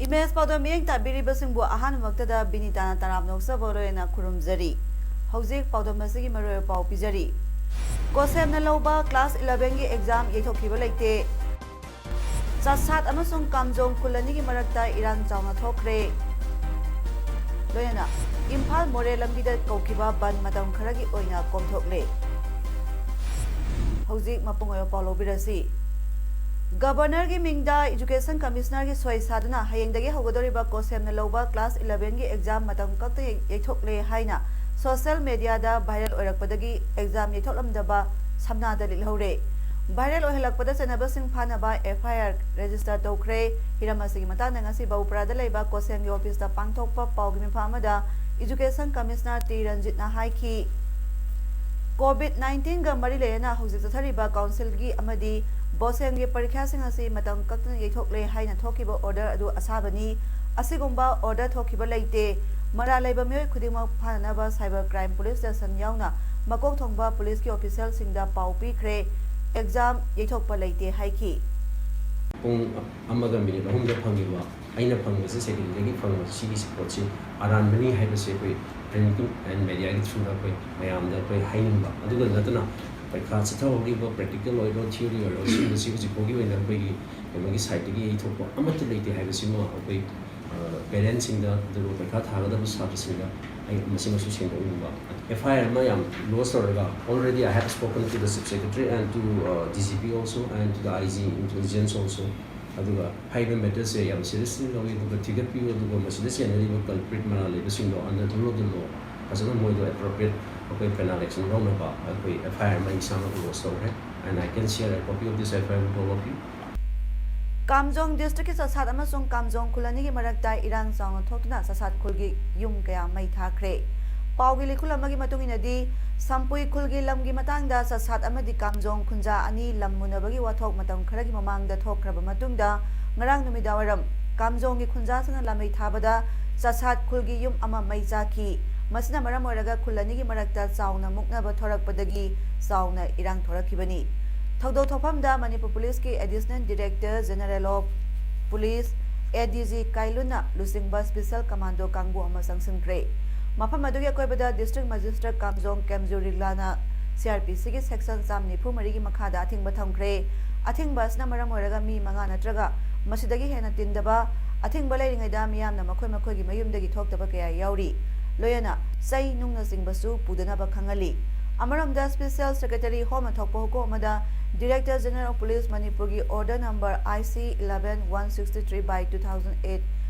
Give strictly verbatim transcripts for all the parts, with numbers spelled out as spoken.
Image ꯄꯥꯎꯗꯝ ꯃꯤꯠꯌꯦꯡ ꯇꯥꯕꯤꯔꯤꯕꯁꯤꯡꯕꯨ ꯑꯍꯥꯟꯕꯃꯛꯇꯗ ꯕꯤꯅꯤꯇꯥꯅ ꯇꯔꯥꯝꯅ ꯑꯣꯛꯆꯕ ꯂꯣꯏꯅ ꯈꯨꯔꯨꯝꯖꯔꯤ꯫ ꯍꯧꯖꯤꯛ ꯄꯥꯎꯗꯝ ꯑꯁꯤꯒꯤ ꯃꯔꯨꯑꯣꯏꯕ ꯄꯥꯎ ꯄꯤꯖꯔꯤ꯫ ꯀꯣꯁꯦꯝꯅ ꯂꯧꯕ class eleven ꯒꯤ exam ꯌꯩꯊꯣꯛꯈꯤꯕ ꯂꯩꯇꯦ꯫ ꯆꯥꯁꯥꯠ ꯑꯃꯁꯨꯡ ꯀꯥꯝꯖꯣꯡ ꯈꯨꯜ ꯑꯅꯤꯒꯤ ꯃꯔꯛꯇ ꯏꯔꯥꯡ ꯆꯥꯎꯅ ꯊꯣꯛꯈ꯭ꯔꯦ꯫ ꯂꯣꯏꯅꯅ ꯏꯝꯐꯥꯜ ꯃꯣꯔꯦ ꯂꯝꯕꯤꯗ ꯀꯧꯈꯤꯕ ꯕꯟ ꯃꯇꯝ ꯈꯔꯒꯤ ꯑꯣꯏꯅ ꯀꯣꯝꯊꯣꯛꯂꯦ꯫ ꯍꯧꯖꯤꯛ ꯃꯄꯨꯡ ꯑꯣꯏꯕ ꯄꯥꯎ ꯂꯧꯕꯤꯔꯁꯤ꯫ ꯒꯕꯔꯅꯔꯒꯤ ꯃꯤꯡꯗ Education Commissionerꯒꯤ ꯁꯣꯏ ꯁꯥꯗꯨꯅ ꯍꯌꯦꯡꯗꯒꯤ ꯍꯧꯒꯗꯧꯔꯤꯕ ꯀꯣꯁꯦꯝꯅ ꯂꯧꯕ class eleven ꯒꯤ exam ꯃꯇꯝ ꯈꯛꯇ ꯌꯩ-, ꯌꯩꯊꯣꯛꯂꯦ ꯍꯥꯏꯅ social mediaꯗ viral ꯑꯣꯏꯔꯛꯄꯗꯒꯤ exam ꯌꯩꯊꯣꯛꯂꯝꯗꯕ ꯁꯝꯅꯥꯗ ꯂꯤꯠꯍꯧꯔꯦ꯫ Viral ꯑꯣꯏꯍꯜꯂꯛꯄꯗ ꯆꯩꯅꯕꯁꯤꯡ ꯐꯥꯅꯕ F I R register ꯇꯧꯈ꯭ꯔꯦ꯫ ꯍꯤꯔꯝ ꯑꯁꯤꯒꯤ ꯃꯇꯥꯡꯗ ꯉꯁꯤ ꯕꯧꯄ꯭ꯔꯥꯗ ꯂꯩꯕ ꯀꯣꯁꯦꯝꯒꯤ officeꯇ ꯄꯥꯡꯊꯣꯛꯄ ꯄꯥꯎꯒꯤ ꯃꯤꯐꯝ ꯑꯃꯗ Education Commissioner ꯇꯤ ꯔꯟꯖꯤꯠꯅ ꯍꯥꯏꯈꯤ, COVID nineteenꯒ ꯃꯔꯤ ꯂꯩꯅꯅ ꯍꯧꯖꯤꯛ ꯆꯠꯊꯔꯤꯕ councilꯒꯤ ꯑꯃꯗꯤ ꯕꯣꯁꯦꯝꯒꯤ ꯄꯔꯤꯈ꯭ꯌꯥꯁꯤꯡ ꯑꯁꯤ ꯃꯇꯝ ꯀꯛꯇꯅ ꯌꯩꯊꯣꯛꯂꯦ ꯍꯥꯏꯅ ꯊꯣꯛꯈꯤꯕ order ꯑꯗꯨ ꯑꯁꯥꯕꯅꯤ꯫ ꯑꯁꯤꯒꯨꯝꯕ order ꯊꯣꯛꯈꯤꯕ ꯂꯩꯇꯦ꯫ ꯃꯔꯥꯜ ꯂꯩꯕ ꯃꯤꯑꯣꯏ ꯈꯨꯗꯤꯡꯃꯛ ꯐꯥꯅꯅꯕ Cyber Crime Police Station ꯌꯥꯎꯅ ꯃꯀꯣꯛ ꯊꯣꯡꯕ policeꯀꯤ officialꯁꯤꯡꯗ ꯄꯥꯎ ꯄꯤꯈ꯭ꯔꯦ꯫ Exam ꯌꯩꯊꯣꯛꯄ ꯂꯩꯇꯦ ꯍꯥꯏꯈꯤ꯫ ꯄꯨꯡ ꯑꯃꯒ ꯃꯤꯅꯤꯠ ꯑꯍꯨꯝꯗ ꯐꯪꯉꯤꯕ, ꯑꯩꯅ ꯐꯪꯕꯁꯦ, secretaryꯗꯒꯤ ꯐꯪꯕꯁꯦ, ꯁꯤꯒꯤ ꯄꯣꯠꯁꯤ ꯑꯔꯥꯟꯕꯅꯤ ꯍꯥꯏꯕꯁꯦ ꯑꯩꯈꯣꯏ print and mediaꯒꯤ throughꯗ ꯑꯩꯈꯣꯏ ꯃꯌꯥꯝꯗ ꯑꯩꯈꯣꯏ ꯍꯥꯏꯅꯤꯡꯕ꯫ ꯑꯗꯨꯒ ꯅꯠꯇꯅ ꯄꯔꯤꯈꯥ ꯆꯠꯊꯍꯧꯔꯤꯕ practical ꯑꯣꯏꯔꯣ, theory ꯑꯣꯏꯔꯣ, ꯁꯤꯒꯨꯝꯕꯁꯤ ꯍꯧꯖꯤꯛ ꯐꯥꯎꯒꯤ ꯑꯣꯏꯅ ꯑꯩꯈꯣꯏꯒꯤ ꯀꯩꯅꯣꯒꯤ sideꯇꯒꯤ ꯌꯩꯊꯣꯛꯄ ꯑꯃꯠꯇ ꯂꯩꯇꯦ ꯍꯥꯏꯕꯁꯤꯃ ꯑꯩꯈꯣꯏ, ꯑ, parentꯁꯤꯡꯗ, ꯑꯗꯨꯒ ꯄꯔꯤꯈꯥ ꯊꯥꯒꯗꯕ ꯁꯥꯇ꯭ꯔꯁꯤꯡꯗ ꯑꯩ ꯃꯁꯤꯃꯁꯨ ꯁꯦꯡꯗꯣꯛꯅꯤꯡꯕ꯫ F I R ꯑꯃ ꯌꯥꯝ lodge ꯇꯧꯔꯒ, already I have spoken to the Chief Secretary and to, uh, D G P also and to the I G Intelligence also꯫ ꯑꯗꯨꯒ ꯍꯥꯏꯔꯤꯕ matterꯁꯦ ꯌꯥꯝ seriously ꯂꯧꯏ, ꯑꯗꯨꯒ ꯊꯤꯒꯠꯄꯤꯌꯨ, ꯑꯗꯨꯒ ꯃꯁꯤꯗ ꯆꯦꯟꯅꯔꯤꯕ culprit ꯃꯔꯥꯜ ꯂꯩꯕꯁꯤꯡꯗꯣ under the law, the law ꯐꯖꯅ ꯃꯣꯏꯗꯣ appropriate ꯑꯩꯈꯣꯏ penal action ꯂꯧꯅꯕ ꯑꯩꯈꯣꯏ F I R ꯑꯃ ꯏꯁꯥꯃꯛ lodge ꯇꯧꯈ꯭ꯔꯦ꯫ And I can share a copy of this F I R with all of you. ꯀꯥꯝꯖꯣꯡ ꯗꯤꯁꯇ꯭ꯔꯤꯛꯀꯤ ꯆꯥꯁꯥꯠ ꯑꯃꯁꯨꯡ ꯀꯥꯝꯖꯣꯡ ꯈꯨꯜ ꯑꯅꯤꯒꯤ ꯃꯔꯛꯇ ꯏꯔꯥꯡ ꯆꯥꯎꯅ ꯊꯣꯛꯇꯨꯅ ꯆꯥꯁꯥꯠ ꯈꯨꯜꯒꯤ ꯌꯨꯝ ꯀꯌꯥ ꯃꯩ ꯊꯥꯈ꯭ꯔꯦ꯫ ꯄꯥꯎꯒꯤ ꯂꯤꯈꯨꯜ ꯑꯃꯒꯤ ꯃꯇꯨꯡ ꯏꯟꯅꯗꯤ, ꯁꯝꯄꯨꯏ ꯈꯨꯜꯒꯤ ꯂꯝꯒꯤ ꯃꯇꯥꯡꯗ ꯆꯥꯁꯥꯠ ꯑꯃꯗꯤ ꯀꯥꯝꯖꯣꯡ ꯈꯨꯟꯖꯥ ꯑꯅꯤ ꯂꯝ ꯃꯨꯟꯅꯕꯒꯤ ꯋꯥꯊꯣꯛ ꯃꯇꯝ ꯈꯔꯒꯤ ꯃꯃꯥꯡꯗ ꯊꯣꯛꯈ꯭ꯔꯕ ꯃꯇꯨꯡꯗ, ꯉꯔꯥꯡ ꯅꯨꯃꯤꯗꯥꯡꯋꯥꯏꯔꯝ ꯀꯥꯝꯖꯣꯡꯒꯤ ꯈꯨꯟꯖꯥꯁꯤꯡꯅ ꯂꯥꯃꯩ ꯊꯥꯕꯗ ꯆꯥꯁꯥꯠ ꯈꯨꯜꯒꯤ ꯌꯨꯝ ꯑꯃ ꯃꯩ ꯆꯥꯈꯤ꯫ ꯃꯁꯤꯅ ꯃꯔꯝ ꯑꯣꯏꯔꯒ ꯈꯨꯜ ꯑꯅꯤꯒꯤ ꯃꯔꯛꯇ ꯆꯥꯎꯅ ꯃꯨꯛꯅꯕ ꯊꯣꯔꯛꯄꯗꯒꯤ ꯆꯥꯎꯅ ꯏꯔꯥꯡ ꯊꯣꯔꯛꯈꯤꯕꯅꯤ꯫ ꯊꯧꯗꯣꯛ ꯊꯣꯛꯐꯝꯗ ꯃꯅꯤꯄꯨꯔ ꯄꯨꯂꯤꯁꯀꯤ Additional Director General of Police, ADG ꯀꯥꯏꯂꯨꯅ ꯂꯨꯆꯤꯡꯕ Special Commando ꯀꯥꯡꯕꯨ ꯑꯃ ꯆꯪꯁꯤꯟꯈ꯭ꯔꯦ꯫ ꯃꯐꯝ ꯑꯗꯨꯒꯤ ꯑꯀꯣꯏꯕꯗ District Magistrate ꯀꯥꯝꯖꯣꯡ ꯀꯦꯝꯖꯨ ꯔꯤꯂꯥꯅ CRPCꯒꯤ Section ꯆꯥꯝ ꯅꯤꯐꯨ ꯃꯔꯤꯒꯤ ꯃꯈꯥꯗ ꯑꯊꯤꯡꯕ ꯊꯝꯈ꯭ꯔꯦ꯫ ꯑꯊꯤꯡꯕ ꯑꯁꯤꯅ ꯃꯔꯝ ꯑꯣꯏꯔꯒ ꯃꯤ ꯃꯉꯥ ꯅꯠꯇ꯭ꯔꯒ ꯃꯁꯤꯗꯒꯤ ꯍꯦꯟꯅ ꯇꯤꯟꯗꯕ, ꯑꯊꯤꯡꯕ ꯂꯩꯔꯤꯉꯩꯗ ꯃꯤꯌꯥꯝꯅ ꯃꯈꯣꯏ ꯃꯈꯣꯏꯒꯤ ꯃꯌꯨꯝꯗꯒꯤ ꯊꯣꯛꯇꯕ ꯀꯌꯥ ꯌꯥꯎꯔꯤ꯫ ꯂꯣꯏꯅꯅ ꯆꯩ ꯅꯨꯡꯅꯆꯤꯡꯕꯁꯨ ꯄꯨꯗꯅꯕ ꯈꯪꯍꯜꯂꯤ꯫ ꯑꯃꯔꯣꯝꯗ, Special Secretary Homeꯅ ꯊꯣꯛꯄ ꯍꯨꯀꯨꯝ ꯑꯃꯗ Director General of Police ꯃꯅꯤꯄꯨꯔꯒꯤ Order Number IC eleven one sixty three by two thousand eight,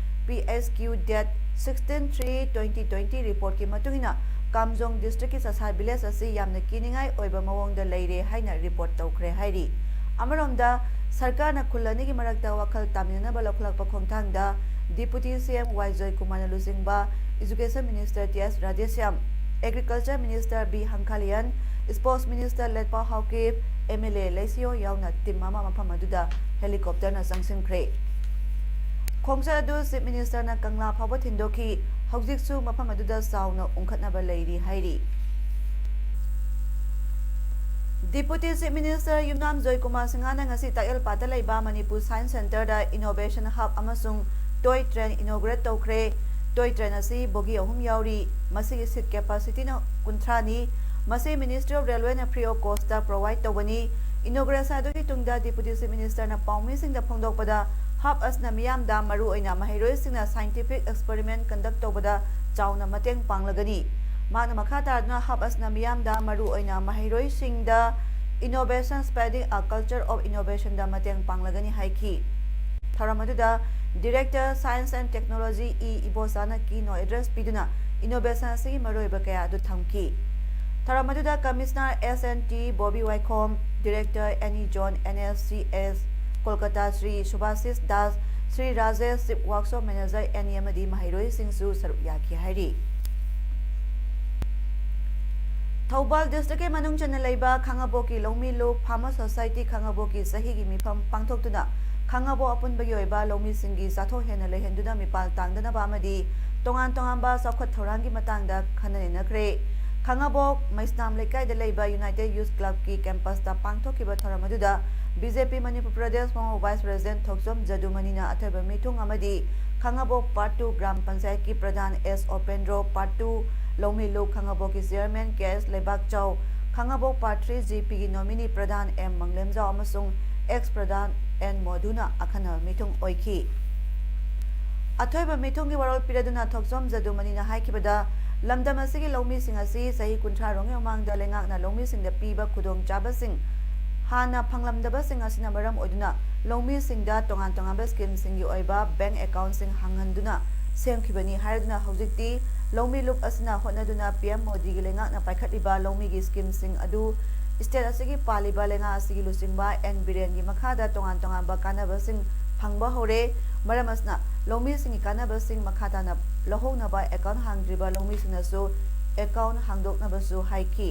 PHQ date sixteen three twenty twenty reportꯀꯤ ꯃꯇꯨꯡ ꯏꯟꯅ, ꯀꯥꯝꯖꯣꯡ districtꯀꯤ ꯆꯥꯁꯥꯠ village ꯑꯁꯤ ꯌꯥꯝꯅ ꯀꯤꯅꯤꯡꯉꯥꯏ ꯑꯣꯏꯕ ꯃꯑꯣꯡꯗ ꯂꯩꯔꯦ ꯍꯥꯏꯅ report ꯇꯧꯈ꯭ꯔꯦ ꯍꯥꯏꯔꯤ꯫ ꯑꯃꯔꯣꯝꯗ, ꯁꯔꯀꯥꯔꯅ ꯈꯨꯜ ꯑꯅꯤꯒꯤ ꯃꯔꯛꯇ ꯋꯥꯈꯜ ꯇꯥꯃꯤꯟꯅꯅꯕ ꯂꯧꯈꯠꯂꯛꯄ ꯈꯣꯡꯊꯥꯡꯗ Deputy CM ꯋꯥꯏ ꯖꯣꯏꯀꯨꯃꯥꯔꯅ ꯂꯨꯆꯤꯡꯕ Education Minister T S Radheshyam, Agriculture Minister B Hangkhalian, Sports Minister Letpao Haokip, MLA Leishiyo ꯌꯥꯎꯅ team ꯑꯃ ꯃꯐꯝ ꯑꯗꯨꯗ helicopterꯅ ꯆꯪꯁꯤꯟꯈ꯭ꯔꯦ꯫ ꯈꯣꯡꯆꯠ ꯑꯗꯨ Chief Ministerꯅ ꯀꯪꯂꯥ ꯐꯥꯎꯕ ꯊꯤꯟꯗꯣꯛꯈꯤ꯫ ꯍꯧꯖꯤꯛꯁꯨ ꯃꯐꯝ ꯑꯗꯨꯗ ꯆꯥꯎꯅ ꯎꯪꯈꯠꯅꯕ ꯂꯩꯔꯤ ꯍꯥꯏꯔꯤ꯫ Deputy Chief Minister ꯌꯨꯝꯅꯥꯝ ꯖꯣꯏꯀꯨꯃꯥꯔ ꯁꯤꯡꯍꯅ ꯉꯁꯤ ꯇꯥꯛꯌꯦꯜꯄꯥꯠꯇ ꯂꯩꯕ ꯃꯅꯤꯄꯨꯔ Science Centreꯗ Innovation Hub ꯑꯃꯁꯨꯡ Toy Train inaugurate ꯇꯧꯈ꯭ꯔꯦ꯫ Toy Train ꯑꯁꯤ bogie ꯑꯍꯨꯝ ꯌꯥꯎꯔꯤ꯫ ꯃꯁꯤꯒꯤ seat capacityꯅ ꯀꯨꯟꯊ꯭ꯔꯥꯅꯤ꯫ ꯃꯁꯤ Ministry of Railwayꯅ free of costꯇ provide ꯇꯧꯕꯅꯤ꯫ Inauguration ꯑꯗꯨꯒꯤ ꯇꯨꯡꯗ Deputy Chief Ministerꯅ ꯄꯥꯎꯃꯤꯁꯤꯡꯗ ꯐꯣꯡꯗꯣꯛꯄꯗ, hub ꯑꯁꯤꯅ ꯃꯤꯌꯥꯝꯗ, ꯃꯔꯨꯑꯣꯏꯅ ꯃꯍꯩꯔꯣꯏꯁꯤꯡꯅ scientific experiment conduct ꯇꯧꯕꯗ ꯆꯥꯎꯅ ꯃꯇꯦꯡ ꯄꯥꯡꯂꯒꯅꯤ꯫ ꯃꯍꯥꯛꯅ ꯃꯈꯥ ꯇꯥꯗꯨꯅ hub ꯑꯁꯤꯅ ꯃꯤꯌꯥꯝꯗ, ꯃꯔꯨꯑꯣꯏꯅ ꯃꯍꯩꯔꯣꯏꯁꯤꯡꯗ innovation spreading a culture of innovationꯗ ꯃꯇꯦꯡ ꯄꯥꯡꯂꯒꯅꯤ ꯍꯥꯏꯈꯤ꯫ ꯊꯧꯔꯝ ꯑꯗꯨꯗ Director Science and Technology E ꯏꯕꯣꯆꯥꯅ keynote address ꯄꯤꯗꯨꯅ innovation ꯑꯁꯤꯒꯤ ꯃꯔꯨꯑꯣꯏꯕ ꯀꯌꯥ ꯑꯗꯨ ꯊꯝꯈꯤ꯫ ꯊꯧꯔꯝ ꯑꯗꯨꯗ Commissioner S and T Bobby ꯋꯥꯏꯈꯣꯝ, Director Any Zone NSCS Kolkata Shri Subhashis Das, Shri Rajesh, chief workshop manager N E ꯑꯃꯗꯤ ꯃꯍꯩꯔꯣꯏꯁꯤꯡꯁꯨ ꯁꯔꯨꯛ ꯌꯥꯈꯤ ꯍꯥꯏꯔꯤ꯫ ꯊꯧꯕꯥꯜ ꯗꯤꯁꯇ꯭ꯔꯤꯛꯀꯤ ꯃꯅꯨꯡ ꯆꯟꯅ ꯂꯩꯕ ꯈꯥꯉꯕꯣꯛꯀꯤ ꯂꯧꯃꯤ ꯂꯨꯞ ꯐꯥꯔꯃꯔ ꯁꯣꯁꯥꯏꯇꯤ ꯈꯥꯉꯕꯣꯛꯀꯤ ꯆꯍꯤꯒꯤ ꯃꯤꯐꯝ ꯄꯥꯡꯊꯣꯛꯇꯨꯅ ꯈꯥꯉꯕꯣꯛ ꯑꯄꯨꯟꯕꯒꯤ ꯑꯣꯏꯕ ꯂꯧꯃꯤꯁꯤꯡꯒꯤ ꯆꯥꯊꯣꯛ ꯍꯦꯟꯅ ꯂꯩꯍꯟꯗꯨꯅ ꯃꯤꯄꯥꯜ ꯇꯥꯡꯗꯅꯕ ꯑꯃꯗꯤ ꯇꯣꯉꯥꯟ ꯇꯣꯉꯥꯟꯕ ꯆꯥꯎꯈꯠ ꯊꯧꯔꯥꯡꯒꯤ ꯃꯇꯥꯡꯗ ꯈꯟꯅ ꯅꯩꯅꯈ꯭ꯔꯦ꯫ ꯈꯥꯉꯕꯣꯛ ꯃꯩꯁꯅꯥꯝ ꯂꯩꯀꯥꯏꯗ ꯂꯩꯕ ꯌꯨꯅꯥꯏꯇꯦꯗ ꯌꯨꯊ ꯀ꯭ꯂꯕꯀꯤ ꯀꯦꯝꯄꯁꯇ ꯄꯥꯡꯊꯣꯛꯈꯤꯕ ꯊꯧꯔꯝ ꯑꯗꯨꯗ ꯕꯤ ꯖꯦ ꯄꯤ ꯃꯅꯤꯄꯨꯔ ꯄ꯭ꯔꯗꯦꯁ ꯃꯣꯍꯣ ꯚꯥꯏꯁ ꯄ꯭ꯔꯦꯁꯤꯗꯦꯟꯠ ꯊꯣꯛꯆꯣꯝ ꯖꯗꯨꯃꯅꯤꯅ ꯑꯊꯣꯏꯕ ꯃꯤꯊꯨꯡ ꯑꯃꯗꯤ ꯈꯥꯉꯕꯣꯛ ꯄꯥꯔꯠ ꯇꯨ ꯒ꯭ꯔꯥꯝ ꯄꯟꯆꯥꯌꯠꯀꯤ ꯄ꯭ꯔꯙꯥꯟ ꯑꯦꯁ ꯑꯣꯄꯦꯟꯗ꯭ꯔꯣ, ꯄꯥꯔꯠ ꯇꯨ ꯂꯧꯃꯤ ꯂꯨꯞ ꯈꯥꯉꯕꯣꯛꯀꯤ ꯆꯤꯌꯔꯃꯦꯟ ꯀꯦ ꯑꯦꯁ ꯂꯩꯕꯥꯛꯆꯥꯎ, ꯈꯥꯉꯕꯣꯛ ꯄꯥꯔꯠ ꯊ꯭ꯔꯤ ꯖꯤ ꯄꯤꯒꯤ ꯅꯣꯃꯤꯅꯤ ꯄ꯭ꯔꯙꯥꯟ ꯑꯦꯝ ꯃꯪꯂꯦꯝꯖꯥꯎ ꯑꯃꯁꯨꯡ ꯑꯦꯛꯁ ꯄ꯭ꯔꯙꯥꯟ ꯑꯦꯟ ꯃꯣꯙꯨꯅ ꯑꯈꯟꯅꯕ ꯃꯤꯊꯨꯡ ꯑꯣꯏꯈꯤ꯫ ꯑꯊꯣꯏꯕ ꯃꯤꯊꯨꯡꯒꯤ ꯋꯥꯔꯣꯜ ꯄꯤꯔꯗꯨꯅ ꯊꯣꯛꯆꯣꯝ ꯖꯗꯨꯃꯅꯤꯅ ꯍꯥꯏꯈꯤꯕꯗ, ꯂꯝꯗꯝ ꯑꯁꯤꯒꯤ ꯂꯧꯃꯤꯁꯤꯡ ꯑꯁꯤ ꯆꯍꯤ ꯀꯨꯟꯊ꯭ꯔꯥ ꯔꯣꯝꯒꯤ ꯃꯃꯥꯡꯗ ꯂꯩꯉꯥꯛꯅ ꯂꯧꯃꯤꯁꯤꯡꯗ ꯄꯤꯕ ꯈꯨꯗꯣꯡꯆꯥꯕꯁꯤꯡ ꯍꯥꯟꯅ ꯐꯪꯂꯝꯗꯕꯁꯤꯡ ꯑꯁꯤꯅ ꯃꯔꯝ ꯑꯣꯏꯗꯨꯅ ꯂꯧꯃꯤꯁꯤꯡꯗ ꯇꯣꯉꯥꯟ ꯇꯣꯉꯥꯟꯕ ꯁ꯭ꯀꯤꯝꯁꯤꯡꯒꯤ ꯑꯣꯏꯕ ꯕꯦꯡꯛ ꯑꯦꯀꯥꯎꯟꯠꯁꯤꯡ ꯍꯥꯡꯍꯟꯗꯨꯅ ꯁꯦꯝꯈꯤꯕꯅꯤ ꯍꯥꯏꯔꯗꯨꯅ ꯍꯧꯖꯤꯛꯇꯤ ꯂꯧꯃꯤ ꯂꯨꯞ ꯑꯁꯤꯅ ꯍꯣꯠꯅꯗꯨꯅ ꯄꯤ ꯑꯦꯝ ꯃꯣꯗꯤꯒꯤ ꯂꯩꯉꯥꯛꯅ ꯄꯥꯏꯈꯠꯂꯤꯕ ꯂꯧꯃꯤꯒꯤ ꯁ꯭ꯀꯤꯝꯁꯤꯡ ꯑꯗꯨ ꯁ꯭ꯇꯦꯠ ꯑꯁꯤꯒꯤ ꯄꯥꯜꯂꯤꯕ ꯂꯩꯉꯥꯛ ꯑꯁꯤꯒꯤ ꯂꯨꯆꯤꯡꯕ ꯑꯦꯟ ꯕꯤꯔꯦꯟꯒꯤ ꯃꯈꯥꯗ ꯇꯣꯉꯥꯟ ꯇꯣꯉꯥꯟꯕ ꯀꯥꯟꯅꯕꯁꯤꯡ ꯐꯪꯕ ꯍꯧꯔꯦ꯫ ꯃꯔꯝ ꯑꯁꯤꯅ ꯂꯧꯃꯤꯁꯤꯡꯒꯤ ꯀꯥꯟꯅꯕꯁꯤꯡ ꯃꯈꯥ ꯇꯥꯅ ꯂꯧꯍꯧꯅꯕ ꯑꯦꯀꯥꯎꯟꯠ ꯍꯥꯡꯗ꯭ꯔꯤꯕ ꯂꯧꯃꯤꯁꯤꯡꯅꯁꯨ ꯑꯦꯀꯥꯎꯟꯠ ꯍꯥꯡꯗꯣꯛꯅꯕꯁꯨ ꯍꯥꯏꯈꯤ꯫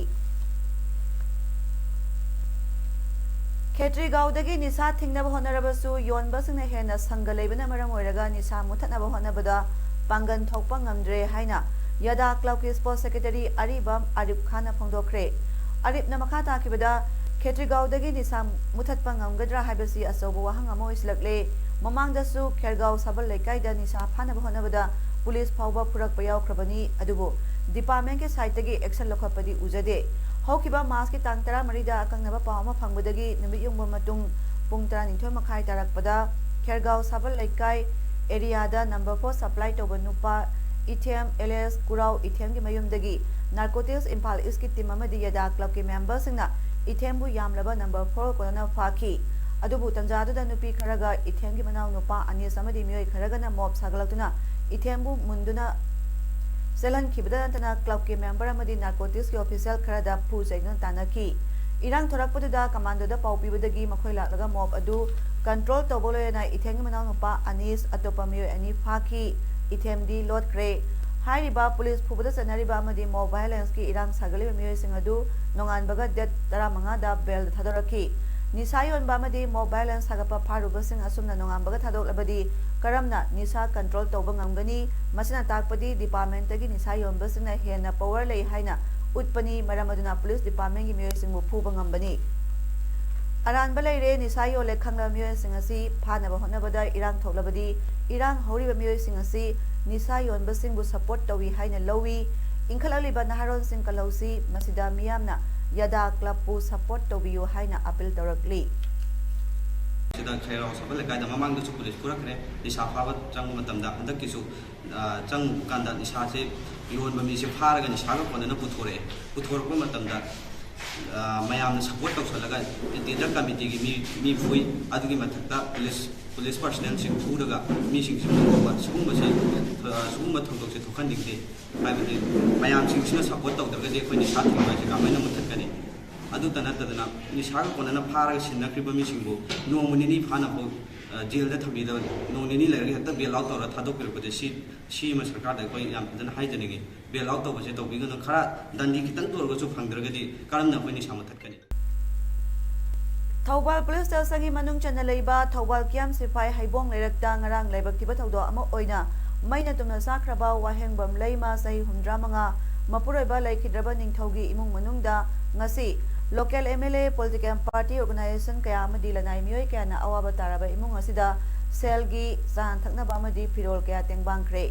ꯈꯦꯇ꯭ꯔꯤꯒꯥꯎꯗꯒꯤ ꯅꯤꯁꯥ ꯊꯤꯡꯅꯕ ꯍꯣꯠꯅꯔꯕꯁꯨ ꯌꯣꯟꯕꯁꯤꯡꯅ ꯍꯦꯟꯅ ꯁꯪꯒ ꯂꯩꯕꯅ ꯃꯔꯝ ꯑꯣꯏꯔꯒ ꯅꯤꯁꯥ ꯃꯨꯊꯠꯅꯕ ꯍꯣꯠꯅꯕꯗ ꯄꯥꯡꯒꯜ ꯊꯣꯛꯄ ꯉꯝꯗ꯭ꯔꯦ ꯍꯥꯏꯅ ꯌꯥꯗꯥ ꯀ꯭ꯂꯕꯀꯤ ꯁ꯭ꯄꯣꯔꯠꯁ ꯁꯦꯀ꯭ꯔꯦꯇꯔꯤ ꯑꯔꯤꯕꯝ ꯑꯔꯤꯞ ꯈꯥꯟꯅ ꯐꯣꯡꯗꯣꯛꯈ꯭ꯔꯦ꯫ ꯑꯔꯤꯞꯅ ꯃꯈꯥ ꯇꯥꯈꯤꯕꯗ, ꯈꯦꯇ꯭ꯔꯤꯒꯥꯎꯗꯒꯤ ꯅꯤꯁꯥ ꯃꯨꯊꯠꯄ ꯉꯝꯒꯗ꯭ꯔꯥ ꯍꯥꯏꯕꯁꯤ ꯑꯆꯧꯕ ꯋꯥꯍꯪ ꯑꯃ ꯑꯣꯏꯁꯤꯜꯂꯛꯂꯦ꯫ ꯃꯃꯥꯡꯗꯁꯨ ꯈꯦꯔꯒꯥꯎ ꯁꯥꯕꯜ ꯂꯩꯀꯥꯏꯗ ꯅꯤꯁꯥ ꯐꯥꯅꯕ ꯍꯣꯠꯅꯕꯗ ꯄꯨꯂꯤꯁ ꯐꯥꯎꯕ ꯐꯨꯔꯛꯄ ꯌꯥꯎꯈ꯭ꯔꯕꯅꯤ, ꯑꯗꯨꯕꯨ ꯗꯤꯄꯥꯔꯠꯃꯦꯟꯠꯀꯤ ꯁꯥꯏꯠꯇꯒꯤ ꯑꯦꯛꯁꯟ ꯂꯧꯈꯠꯄꯗꯤ ꯎꯖꯗꯦ꯫ ꯍꯧꯈꯤꯕ ꯃꯥꯔꯆꯀꯤ ꯇꯥꯡ ꯇꯔꯥꯃꯔꯤꯗ ꯑꯀꯛꯅꯕ ꯄꯥꯎ ꯑꯃ ꯐꯪꯕꯗꯒꯤ ꯅꯨꯃꯤꯠ ꯌꯨꯡꯕ ꯃꯇꯨꯡ ꯄꯨꯡ ꯇꯔꯥꯅꯤꯊꯣꯏ ꯃꯈꯥꯏ ꯇꯥꯔꯛꯄꯗ ꯈꯦꯔꯒꯥꯎ ꯁꯥꯕꯜ ꯂꯩꯀꯥꯏ ꯑꯦꯔꯤꯌꯥꯗ ꯅꯝꯕꯔ ꯐꯣꯔ ꯁꯄ꯭ꯂꯥꯏ ꯇꯧꯕ ꯅꯨꯄꯥ ꯏꯊꯦꯝ ꯑꯦꯂꯤꯌꯥꯁ ꯀꯨꯔꯥꯎ ꯏꯊꯦꯝꯒꯤ ꯃꯌꯨꯝꯗꯒꯤ ꯅꯥꯔꯀꯣꯇꯤꯛꯁ ꯏꯝꯐꯥꯜ ꯏꯁꯀꯤ ꯇꯤꯝ ꯑꯃꯗꯤ ꯌꯥꯗꯥ ꯀ꯭ꯂꯕꯀꯤ ꯃꯦꯝꯕꯔꯁꯤꯡꯅ ꯏꯊꯦꯝꯕꯨ ꯌꯥꯝꯂꯕ ꯅꯝꯕꯔ ꯐꯣꯔ ꯀꯣꯟꯅꯅ ꯐꯥꯈꯤ꯫ ꯑꯗꯨꯕꯨ ꯇꯟꯖꯥꯗꯨꯗ ꯅꯨꯄꯤ ꯈꯔꯒ ꯏꯊꯦꯝꯒꯤ ꯃꯅꯥꯎ ꯅꯨꯄꯥ ꯑꯅꯤꯁ ꯑꯃꯗꯤ ꯃꯤꯑꯣꯏ ꯈꯔꯒꯅ ꯃꯣꯞ ꯁꯥꯒꯠꯂꯛꯇꯨꯅ ꯏꯊꯦꯝꯕꯨ ꯃꯨꯟꯗꯨꯅ ꯆꯦꯜꯍꯟꯈꯤꯕꯗ ꯅꯠꯇꯅ ꯀ꯭ꯂꯕꯀꯤ ꯃꯦꯝꯕꯔ ꯑꯃꯗꯤ ꯅꯥꯔꯀꯣꯇꯤꯛꯁꯀꯤ ꯑꯣꯐꯤꯁꯤꯌꯦꯜ ꯈꯔꯗ ꯐꯨ ꯆꯩꯗꯨꯅ ꯇꯥꯟꯅꯈꯤ꯫ ꯏꯔꯥꯡ ꯊꯣꯔꯛꯄꯗꯨꯗ ꯀꯃꯥꯟꯗꯣꯗ ꯄꯥꯎ ꯄꯤꯕꯗꯒꯤ ꯃꯈꯣꯏ ꯂꯥꯛꯂꯒ ꯃꯣꯞ ꯑꯗꯨ ꯀꯟꯇ꯭ꯔꯣꯜ ꯇꯧꯕ ꯂꯣꯏꯅꯅ ꯏꯊꯦꯝꯒꯤ ꯃꯅꯥꯎꯅꯨꯄꯥ ꯑꯅꯤꯁ ꯑꯇꯣꯞꯄ ꯃꯤꯑꯣꯏ ꯑꯅꯤ ꯐꯥꯈꯤ꯫ ꯏꯊꯦꯝꯗꯤ ꯂꯣꯠꯈ꯭ꯔꯦ꯫ ꯍꯥꯏꯔꯤꯕ ꯄꯨꯂꯤꯁ ꯐꯨꯕꯗ ꯆꯠꯅꯔꯤꯕ ꯑꯃꯗꯤ ꯃꯣꯕ ꯚꯥꯏꯑꯣꯂꯦꯟꯁꯀꯤ ꯏꯔꯥꯡ ꯁꯥꯒꯠꯂꯤꯕ ꯃꯤꯑꯣꯏꯁꯤꯡ ꯑꯗꯨ ꯅꯣꯡꯉꯥꯟꯕꯒ ꯗꯦꯠ ꯇꯔꯥꯃꯉꯥꯗ ꯕꯦꯜꯗ ꯊꯥꯗꯣꯔꯛꯈꯤ꯫ ꯅꯤꯁꯥ ꯌꯣꯟꯕ ꯑꯃꯗꯤ ꯃꯣꯕ ꯚꯥꯏꯑꯣꯂꯦꯟꯁ ꯁꯥꯒꯠꯄ ꯐꯥꯔꯨꯕꯁꯤꯡ ꯑꯁꯨꯝꯅ ꯅꯣꯡꯉꯥꯟꯕꯒ ꯊꯥꯗꯣꯛꯂꯕꯗꯤ ꯀꯔꯝꯅ ꯅꯤꯁꯥ ꯀꯟꯇ꯭ꯔꯣꯜ ꯇꯧꯕ ꯉꯝꯒꯅꯤ? ꯃꯁꯤꯅ ꯇꯥꯛꯄꯗꯤ ꯗꯤꯄꯥꯔꯠꯃꯦꯟꯇꯒꯤ ꯅꯤꯁꯥ ꯌꯣꯟꯕꯁꯤꯡꯅ ꯍꯦꯟꯅ ꯄꯋꯔ ꯂꯩ ꯍꯥꯏꯅ ꯎꯠꯄꯅꯤ꯫ ꯃꯔꯝ ꯑꯗꯨꯅ ꯄꯨꯂꯤꯁ ꯗꯤꯄꯥꯔꯠꯃꯦꯟꯒꯤ ꯃꯤꯑꯣꯏꯁꯤꯡꯕꯨ ꯐꯨꯕ ꯉꯝꯕꯅꯤ꯫ ꯑꯔꯥꯟꯕ ꯂꯩꯔꯦ꯫ ꯅꯤꯁꯥ ꯌꯣꯜꯂꯦ ꯈꯪꯂꯕ ꯃꯤꯑꯣꯏꯁꯤꯡ ꯑꯁꯤ ꯐꯥꯅꯕ ꯍꯣꯠꯅꯕꯗ ꯏꯔꯥꯡ ꯊꯣꯛꯂꯕꯗꯤ ꯏꯔꯥꯡ ꯍꯧꯔꯤꯕ ꯃꯤꯑꯣꯏꯁꯤꯡ ꯑꯁꯤ ꯅꯤꯁꯥ ꯌꯣꯟꯕꯁꯤꯡꯕꯨ ꯁꯄꯣꯔꯠ ꯇꯧꯏ ꯍꯥꯏꯅ ꯂꯧꯏ꯫ ꯏꯟꯈꯠꯂꯛꯂꯤꯕ ꯅꯍꯥꯔꯣꯟꯁꯤꯡ ꯀꯜꯍꯧꯁꯤ꯫ ꯃꯁꯤꯗ ꯃꯤꯌꯥꯝꯅ ꯌꯥꯗꯥ ꯀ꯭ꯂꯕꯄꯨ ꯁꯄꯣꯔꯠ ꯇꯧꯕꯤꯌꯨ ꯍꯥꯏꯅ ꯑꯄꯤꯜ ꯇꯧꯔꯛꯂꯤ꯫ ꯁꯤꯗ ꯈꯩꯔꯥꯎ ꯁꯣꯐ ꯂꯩꯀꯥꯏꯗ ꯃꯃꯥꯡꯗꯁꯨ ꯄꯨꯂꯤꯁ ꯐꯨꯔꯛꯈ꯭ꯔꯦ꯫ ꯅꯤꯁꯥ ꯐꯥꯕ ꯆꯪꯕ ꯃꯇꯝꯗ ꯍꯟꯗꯛꯀꯤꯁꯨ ꯆꯪꯉꯨꯕ ꯀꯥꯟꯗ ꯅꯤꯁꯥꯁꯦ ꯌꯣꯟꯕ ꯃꯤꯁꯦ ꯐꯥꯔꯒ ꯅꯤꯁꯥꯒ ꯀꯣꯟꯅꯅ ꯄꯨꯊꯣꯔꯛꯑꯦ꯫ ꯄꯨꯊꯣꯔꯛꯄ ꯃꯇꯝꯗ ꯃꯌꯥꯝꯅ ꯁꯄꯣꯔꯠ ꯇꯧꯁꯜꯂꯒ ꯏꯟꯇꯤꯔꯤꯌꯔ ꯀꯃꯤꯇꯤꯒꯤ ꯃꯤ ꯃꯤ ꯐꯨꯏ꯫ ꯑꯗꯨꯒꯤ ꯃꯊꯛꯇ ꯄꯨꯂꯤꯁ ꯄꯨꯂꯤꯁ ꯄꯥꯔꯁꯅꯦꯜꯁꯤꯡ ꯐꯨꯔꯒ ꯃꯤꯁꯤꯡꯁꯤ ꯄꯨꯊꯣꯛꯄ ꯁꯤꯒꯨꯝꯕꯁꯦ ꯁꯤꯒꯨꯝꯕ ꯊꯧꯗꯣꯛꯁꯦ ꯊꯣꯛꯍꯟꯅꯤꯡꯗꯦ꯫ ꯍꯥꯏꯕꯗꯤ ꯃꯌꯥꯝꯁꯤꯡꯁꯤꯅ ꯁꯄꯣꯔꯠ ꯇꯧꯗ꯭ꯔꯒꯗꯤ ꯑꯩꯈꯣꯏ ꯅꯤꯁꯥ ꯊꯤꯡꯕ ꯍꯥꯏꯁꯦ ꯀꯃꯥꯏꯅ ꯃꯨꯠꯊꯠꯀꯅꯤ? ꯑꯗꯨꯇ ꯅꯠꯇꯗꯅ ꯅꯤꯁꯥꯒ ꯀꯣꯟꯅꯅ ꯐꯥꯔꯒ ꯁꯤꯟꯅꯈ꯭ꯔꯤꯕ ꯃꯤꯁꯤꯡꯕꯨ ꯅꯣꯡꯃ ꯅꯤꯅꯤ ꯐꯥꯅ ꯐꯥꯎ ꯖꯦꯜꯗ ꯊꯝꯕꯤꯗꯕꯅꯤ꯫ ꯅꯣꯡ ꯅꯤꯅꯤ ꯂꯩꯔꯒ ꯍꯦꯛꯇ ꯕꯦꯜ ꯑꯥꯎꯠ ꯇꯧꯔ ꯊꯥꯗꯣꯛꯄꯤꯔꯛꯄꯁꯦ ꯁꯤ ꯁꯤ ꯑꯃ ꯁꯔꯀꯥꯔꯗ ꯑꯩꯈꯣꯏ ꯌꯥꯝ ꯐꯖꯅ ꯍꯥꯏꯖꯅꯤꯡꯉꯤ꯫ ꯕꯦꯜ ꯑꯥꯎꯠ ꯇꯧꯕꯁꯦ ꯇꯧꯕꯤꯒꯅꯨ꯫ ꯈꯔ ꯗꯟꯗꯤ ꯈꯤꯇꯪꯇ ꯑꯣꯏꯔꯒꯁꯨ ꯐꯪꯗ꯭ꯔꯒꯗꯤ ꯀꯔꯝꯅ ꯑꯩꯈꯣꯏ ꯅꯤꯁꯥ ꯃꯨꯠꯊꯠꯀꯅꯤ? ꯊꯧꯕꯥꯜ ꯄꯨꯂꯤꯁ ꯁ꯭ꯇꯦꯁꯟꯒꯤ ꯃꯅꯨꯡ ꯆꯟꯅ ꯂꯩꯕ ꯊꯧꯕꯥꯜ ꯀꯤꯌꯥꯝ ꯁꯤꯐꯥꯏ ꯍꯩꯕꯣꯡ ꯂꯩꯔꯛꯇ ꯉꯔꯥꯡ ꯂꯥꯏꯕꯛ ꯊꯤꯕ ꯊꯧꯗꯣꯛ ꯑꯃ ꯑꯣꯏꯅ ꯃꯩꯅ ꯇꯨꯝꯅ ꯆꯥꯛꯈ꯭ꯔꯕ ꯋꯥꯍꯦꯡꯕꯝ ꯂꯩꯃ, ꯆꯍꯤ ꯍꯨꯝꯗ꯭ꯔꯥ ꯃꯉꯥ, ꯃꯄꯨꯔꯣꯏꯕ ꯂꯩꯈꯤꯗ꯭ꯔꯕ ꯅꯤꯡꯊꯧꯒꯤ ꯏꯃꯨꯡ ꯃꯅꯨꯡꯗ ꯉꯁꯤ local M L A, political party, organisation ꯀꯌꯥ ꯑꯃꯗꯤ ꯂꯅꯥꯏ ꯃꯤꯑꯣꯏ ꯀꯌꯥꯅ ꯑꯋꯥꯕ ꯇꯥꯔꯕ ꯏꯃꯨꯡ ꯑꯁꯤꯗ ꯁꯦꯜꯒꯤ, ꯆꯥꯅ ꯊꯛꯅꯕ ꯑꯃꯗꯤ ꯐꯤꯔꯣꯜ ꯀꯌꯥ ꯇꯦꯡꯕꯥꯡꯈ꯭ꯔꯦ꯫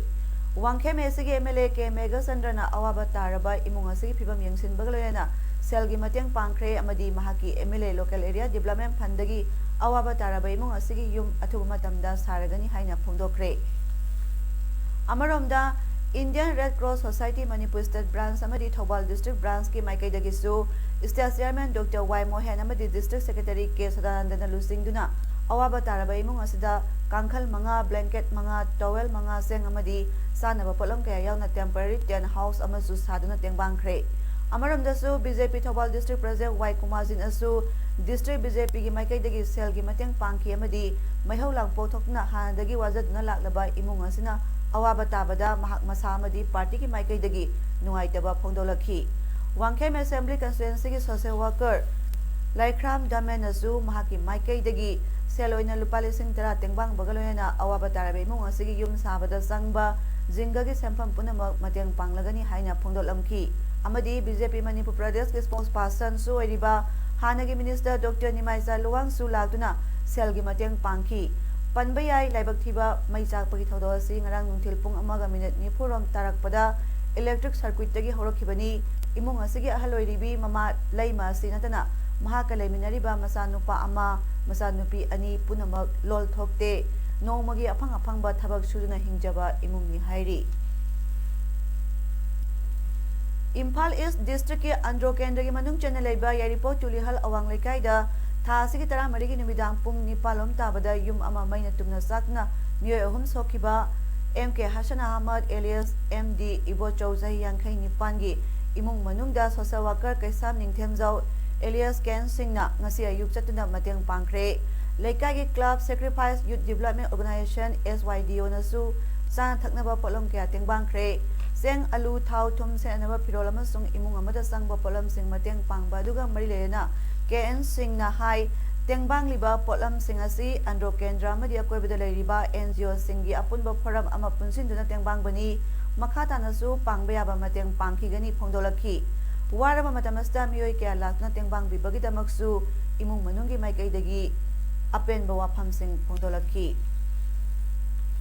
ꯋꯥꯡꯈꯦꯝ ꯑꯦꯁꯤꯒꯤ ꯑꯦꯝ ꯑꯦꯜ ꯑꯦ ꯀꯦ ꯃꯦꯘꯆꯟꯗ꯭ꯔꯅ ꯑꯋꯥꯕ ꯇꯥꯔꯕ ꯏꯃꯨꯡ ꯑꯁꯤꯒꯤ ꯐꯤꯕꯝ ꯌꯦꯡꯁꯤꯟꯕꯒ ꯂꯣꯏꯅꯅ ꯁꯦꯜꯒꯤ ꯃꯇꯦꯡ ꯄꯥꯡꯈ꯭ꯔꯦ ꯑꯃꯗꯤ ꯃꯍꯥꯛꯀꯤ M L A local area development ꯐꯟꯗꯒꯤ ꯑꯋꯥꯕ ꯇꯥꯔꯕ ꯏꯃꯨꯡ ꯑꯁꯤꯒꯤ ꯌꯨꯝ ꯑꯊꯨꯕ ꯃꯇꯝꯗ ꯁꯥꯔꯒꯅꯤ ꯍꯥꯏꯅ ꯐꯣꯡꯗꯣꯛꯈ꯭ꯔꯦ꯫ ꯑꯃꯔꯣꯝꯗ, Indian Red Cross Society Manipur state branch ꯑꯃꯗꯤ ꯊꯧꯕꯥꯜ ꯗꯤꯁꯇ꯭ꯔꯤꯛ ꯕ꯭ꯔꯥꯟꯆꯀꯤ ꯃꯥꯏꯀꯩꯗꯒꯤꯁꯨ state chairman doctor Y Mohen ꯑꯃꯗꯤ ꯗꯤꯁꯇ꯭ꯔꯤꯛ ꯁꯦꯀ꯭ꯔꯦꯇꯔꯤ ꯀꯦ ꯁꯗꯥꯅꯟꯗꯅ ꯂꯨꯆꯤꯡꯗꯨꯅ ꯑꯋꯥꯕ ꯇꯥꯔꯕ ꯏꯃꯨꯡ ꯑꯁꯤꯗ ꯀꯥꯡꯈꯜ ꯃꯉꯥ, ꯕ꯭ꯂꯦꯡꯀꯦꯠ ꯃꯉꯥ, ꯇꯣꯋꯦꯜ ꯃꯉꯥ, ꯆꯦꯡ ꯑꯃꯗꯤ ꯆꯥꯅꯕ ꯄꯣꯠꯂꯝ ꯀꯌꯥ ꯌꯥꯎꯅ ꯇꯦꯝꯄꯔꯔꯤ ꯇꯦꯟꯠ ꯍꯥꯎꯁ ꯑꯃꯁꯨ ꯁꯥꯗꯨꯅ ꯇꯦꯡꯕꯥꯡꯈ꯭ꯔꯦ꯫ ꯑꯃꯔꯣꯝꯗꯁꯨ, ꯕꯤ ꯖꯦ ꯄꯤ ꯊꯧꯕꯥꯜ ꯗꯤꯁꯇ꯭ꯔꯤꯛ ꯄ꯭ꯔꯁꯤꯗꯦꯟꯠ ꯋꯥꯏ ꯀꯨꯃꯥꯔꯖꯤꯠꯅꯁꯨ ꯗꯤꯁꯇ꯭ꯔꯤꯛ ꯕꯤ ꯖꯦ ꯄꯤꯒꯤ ꯃꯥꯏꯀꯩꯗꯒꯤ ꯁꯦꯜꯒꯤ ꯃꯇꯦꯡ ꯄꯥꯡꯈꯤ ꯑꯃꯗꯤ ꯃꯩꯍꯧ ꯂꯥꯡꯄꯣꯛ ꯊꯣꯛꯇꯨꯅ ꯍꯥꯟꯅꯗꯒꯤ ꯋꯥꯖꯗꯨꯅ ꯂꯥꯛꯂꯕ ꯏꯃꯨꯡ ꯑꯁꯤꯅ ꯑꯋꯥꯕ ꯇꯥꯕꯗ ꯃꯍꯥꯛ ꯃꯁꯥ ꯑꯃꯗꯤ ꯄꯥꯔꯇꯤꯒꯤ ꯃꯥꯏꯀꯩꯗꯒꯤ ꯅꯨꯡꯉꯥꯏꯇꯕ ꯐꯣꯡꯗꯣꯛꯂꯛꯈꯤ꯫ ꯋꯥꯡꯈꯦꯝ ꯑꯦꯁꯦꯝꯕ꯭ꯂꯤ ꯀꯟꯁꯇꯤꯇ꯭ꯋꯦꯟꯁꯤꯒꯤ ꯁꯣꯁꯤꯌꯦꯜ ꯋꯥꯔꯀꯔ ꯂꯥꯏꯈ꯭ꯔꯥꯝ ꯗꯥꯃꯦꯟꯅꯁꯨ ꯃꯍꯥꯛꯀꯤ ꯃꯥꯏꯀꯩꯗꯒꯤ ꯁꯦꯜ ꯑꯣꯏꯅ ꯂꯨꯄꯥ ꯂꯤꯁꯤꯡ ꯇꯔꯥ ꯇꯦꯡꯕꯥꯡꯕꯒ ꯂꯣꯏꯅꯅ ꯑꯋꯥꯕ ꯇꯥꯔꯕ ꯏꯃꯨꯡ ꯑꯁꯤꯒꯤ ꯌꯨꯝ ꯁꯥꯕꯗ ꯆꯪꯕ ꯖꯤꯡꯒꯒꯤ ꯁꯦꯟꯐꯝ ꯄꯨꯝꯅꯃꯛ ꯃꯇꯦꯡ ꯄꯥꯡꯂꯒꯅꯤ ꯍꯥꯏꯅ ꯐꯣꯡꯗꯣꯛꯂꯝꯈꯤ꯫ ꯑꯃꯗꯤ ꯕꯤ ꯖꯦ ꯄꯤ ꯃꯅꯤꯄꯨꯔ ꯄ꯭ꯔꯗꯦꯁꯀꯤ ꯁ꯭ꯄꯣꯛꯁ ꯄꯥꯔꯁꯟꯁꯨ ꯑꯣꯏꯔꯤꯕ ꯍꯥꯟꯅꯒꯤ ꯃꯤꯅꯤꯁꯇꯔ ꯗꯣꯛꯇꯔ ꯅꯤꯃꯥꯏꯆꯥ ꯂꯨꯋꯥꯡꯁꯨ ꯂꯥꯛꯇꯨꯅ ꯁꯦꯜꯒꯤ ꯃꯇꯦꯡ ꯄꯥꯡꯈꯤ꯫ ꯄꯟꯕ ꯌꯥꯏ, ꯂꯥꯏꯕꯛ ꯊꯤꯕ ꯃꯩ ꯆꯥꯛꯄꯒꯤ ꯊꯧꯗꯣꯛ ꯑꯁꯤ ꯉꯔꯥꯡ ꯅꯨꯡꯊꯤꯜ ꯄꯨꯡ ꯑꯃꯒ ꯃꯤꯅꯤꯠ ꯅꯤꯐꯨ ꯔꯣꯝ ꯇꯥꯔꯛꯄꯗ ꯏꯂꯦꯛꯇ꯭ꯔꯤꯛ ꯁꯔꯀ꯭ꯌꯨꯠꯇꯒꯤ ꯍꯧꯔꯛꯈꯤꯕꯅꯤ꯫ ꯏꯃꯨꯡ ꯑꯁꯤꯒꯤ ꯑꯍꯜ ꯑꯣꯏꯔꯤꯕꯤ ꯃꯃꯥ ꯂꯩꯃ ꯑꯁꯤ ꯅꯠꯇꯅ ꯃꯍꯥꯛꯀ ꯂꯩꯃꯤꯟꯅꯔꯤꯕ ꯃꯆꯥꯅꯨꯄꯥ ꯑꯃ, ꯃꯆꯥꯅꯨꯄꯤ ꯑꯅꯤ ꯄꯨꯝꯅꯃꯛ ꯂꯣꯜ ꯊꯣꯛꯇꯦ꯫ ꯅꯣꯡꯃꯒꯤ ꯑꯐꯪ ꯑꯐꯪꯕ ꯊꯕꯛ ꯁꯨꯗꯨꯅ ꯍꯤꯡꯖꯕ ꯏꯃꯨꯡꯅꯤ ꯍꯥꯏꯔꯤ꯫ ꯏꯝꯐꯥꯜ ꯏꯁ ꯗꯤꯁꯇ꯭ꯔꯤꯛꯀꯤ ꯑꯟꯗ꯭ꯔꯣ ꯀꯦꯟꯗ꯭ꯔꯒꯤ ꯃꯅꯨꯡ ꯆꯟꯅ ꯂꯩꯕ ꯌꯥꯏꯔꯤꯄꯣꯛ ꯇꯨꯂꯤꯍꯜ ꯑꯋꯥꯡ ꯂꯩꯀꯥꯏꯗ ꯊꯥ ꯑꯁꯤꯒꯤ ꯇꯔꯥꯃꯔꯤꯒꯤ ꯅꯨꯃꯤꯗꯥꯡ ꯄꯨꯡ ꯅꯤꯄꯥꯜ ꯂꯣꯝ ꯇꯥꯕꯗ ꯌꯨꯝ ꯑꯃ ꯃꯩꯅ ꯇꯨꯝꯅ ꯆꯥꯛꯇꯨꯅ ꯃꯤꯑꯣꯏ ꯑꯍꯨꯝ ꯁꯣꯛꯈꯤꯕ ꯑꯦꯝ ꯀꯦ Hasan Ahmad alias M D Ibochou ꯆꯍꯤ ꯌꯥꯡꯈꯩ ꯅꯤꯄꯥꯟꯒꯤ ꯏꯃꯨꯡ ꯃꯅꯨꯡꯗ ꯁꯣꯁꯦꯜ ꯋꯥꯔꯀꯔ ꯀꯩꯁꯥꯝ ꯅꯤꯡꯊꯦꯝꯖꯥꯎ alias ꯀꯦꯟ ꯁꯤꯡꯅ ꯉꯁꯤ ꯑꯌꯨꯛ ꯆꯠꯇꯨꯅ ꯃꯇꯦꯡ ꯄꯥꯡꯈ꯭ꯔꯦ꯫ ꯂꯩꯀꯥꯏꯒꯤ club Sacrifice Youth Development Organization, S Y D O, ꯅꯁꯨ ꯆꯥꯅ ꯊꯛꯅꯕ ꯄꯣꯠꯂꯝ ꯀꯌꯥ ꯇꯦꯡꯕꯥꯡꯈ꯭ꯔꯦ꯫ ꯆꯦꯡ, ꯑꯂꯨ, ꯊꯥꯎ, ꯊꯨꯝ, ꯁꯦꯠꯅꯅꯕ ꯐꯤꯔꯣꯜ ꯑꯃꯁꯨꯡ ꯏꯃꯨꯡ ꯑꯃꯗ ꯆꯪꯕ ꯄꯣꯠꯂꯝꯁꯤꯡ ꯃꯇꯦꯡ ꯄꯥꯡꯕ ꯑꯗꯨꯒ ꯃꯔꯤ ꯂꯩꯅꯅ ꯀꯦ ꯑꯦꯟ ꯁꯤꯡꯅ ꯍꯥꯏ, ꯇꯦꯡꯕꯥꯡꯂꯤꯕ ꯄꯣꯠꯂꯝꯁꯤꯡ ꯑꯁꯤ ꯑꯟꯗ꯭ꯔꯣ ꯀꯦꯟꯗ꯭ꯔ ꯑꯃꯗꯤ ꯑꯀꯣꯏꯕꯗ ꯂꯩꯔꯤꯕ ꯑꯦꯟ ꯖꯤ ꯑꯣꯁꯤꯡꯒꯤ ꯑꯄꯨꯟꯕ ꯐꯣꯔꯝ ꯑꯃ ꯄꯨꯟꯁꯤꯟꯗꯨꯅ ꯇꯦꯡꯕꯥꯡꯕꯅꯤ꯫ ꯃꯈꯥ ꯇꯥꯅꯁꯨ ꯄꯥꯡꯕ ꯌꯥꯕ ꯃꯇꯦꯡ ꯄꯥꯡꯈꯤꯒꯅꯤ ꯐꯣꯡꯗꯣꯛꯂꯛꯈꯤ꯫ ꯋꯥꯔꯕ ꯃꯇꯝ ꯑꯁꯤꯗ ꯃꯤꯑꯣꯏ ꯀꯌꯥ ꯂꯥꯛꯇꯨꯅ ꯇꯦꯡꯕꯥꯡꯕꯤꯕꯒꯤꯗꯃꯛꯁꯨ ꯏꯃꯨꯡ ꯃꯅꯨꯡꯒꯤ ꯃꯥꯏꯀꯩꯗꯒꯤ ꯑꯄꯦꯟꯕ ꯋꯥꯐꯝꯁꯤꯡ ꯐꯣꯡꯗꯣꯛꯂꯛꯈꯤ꯫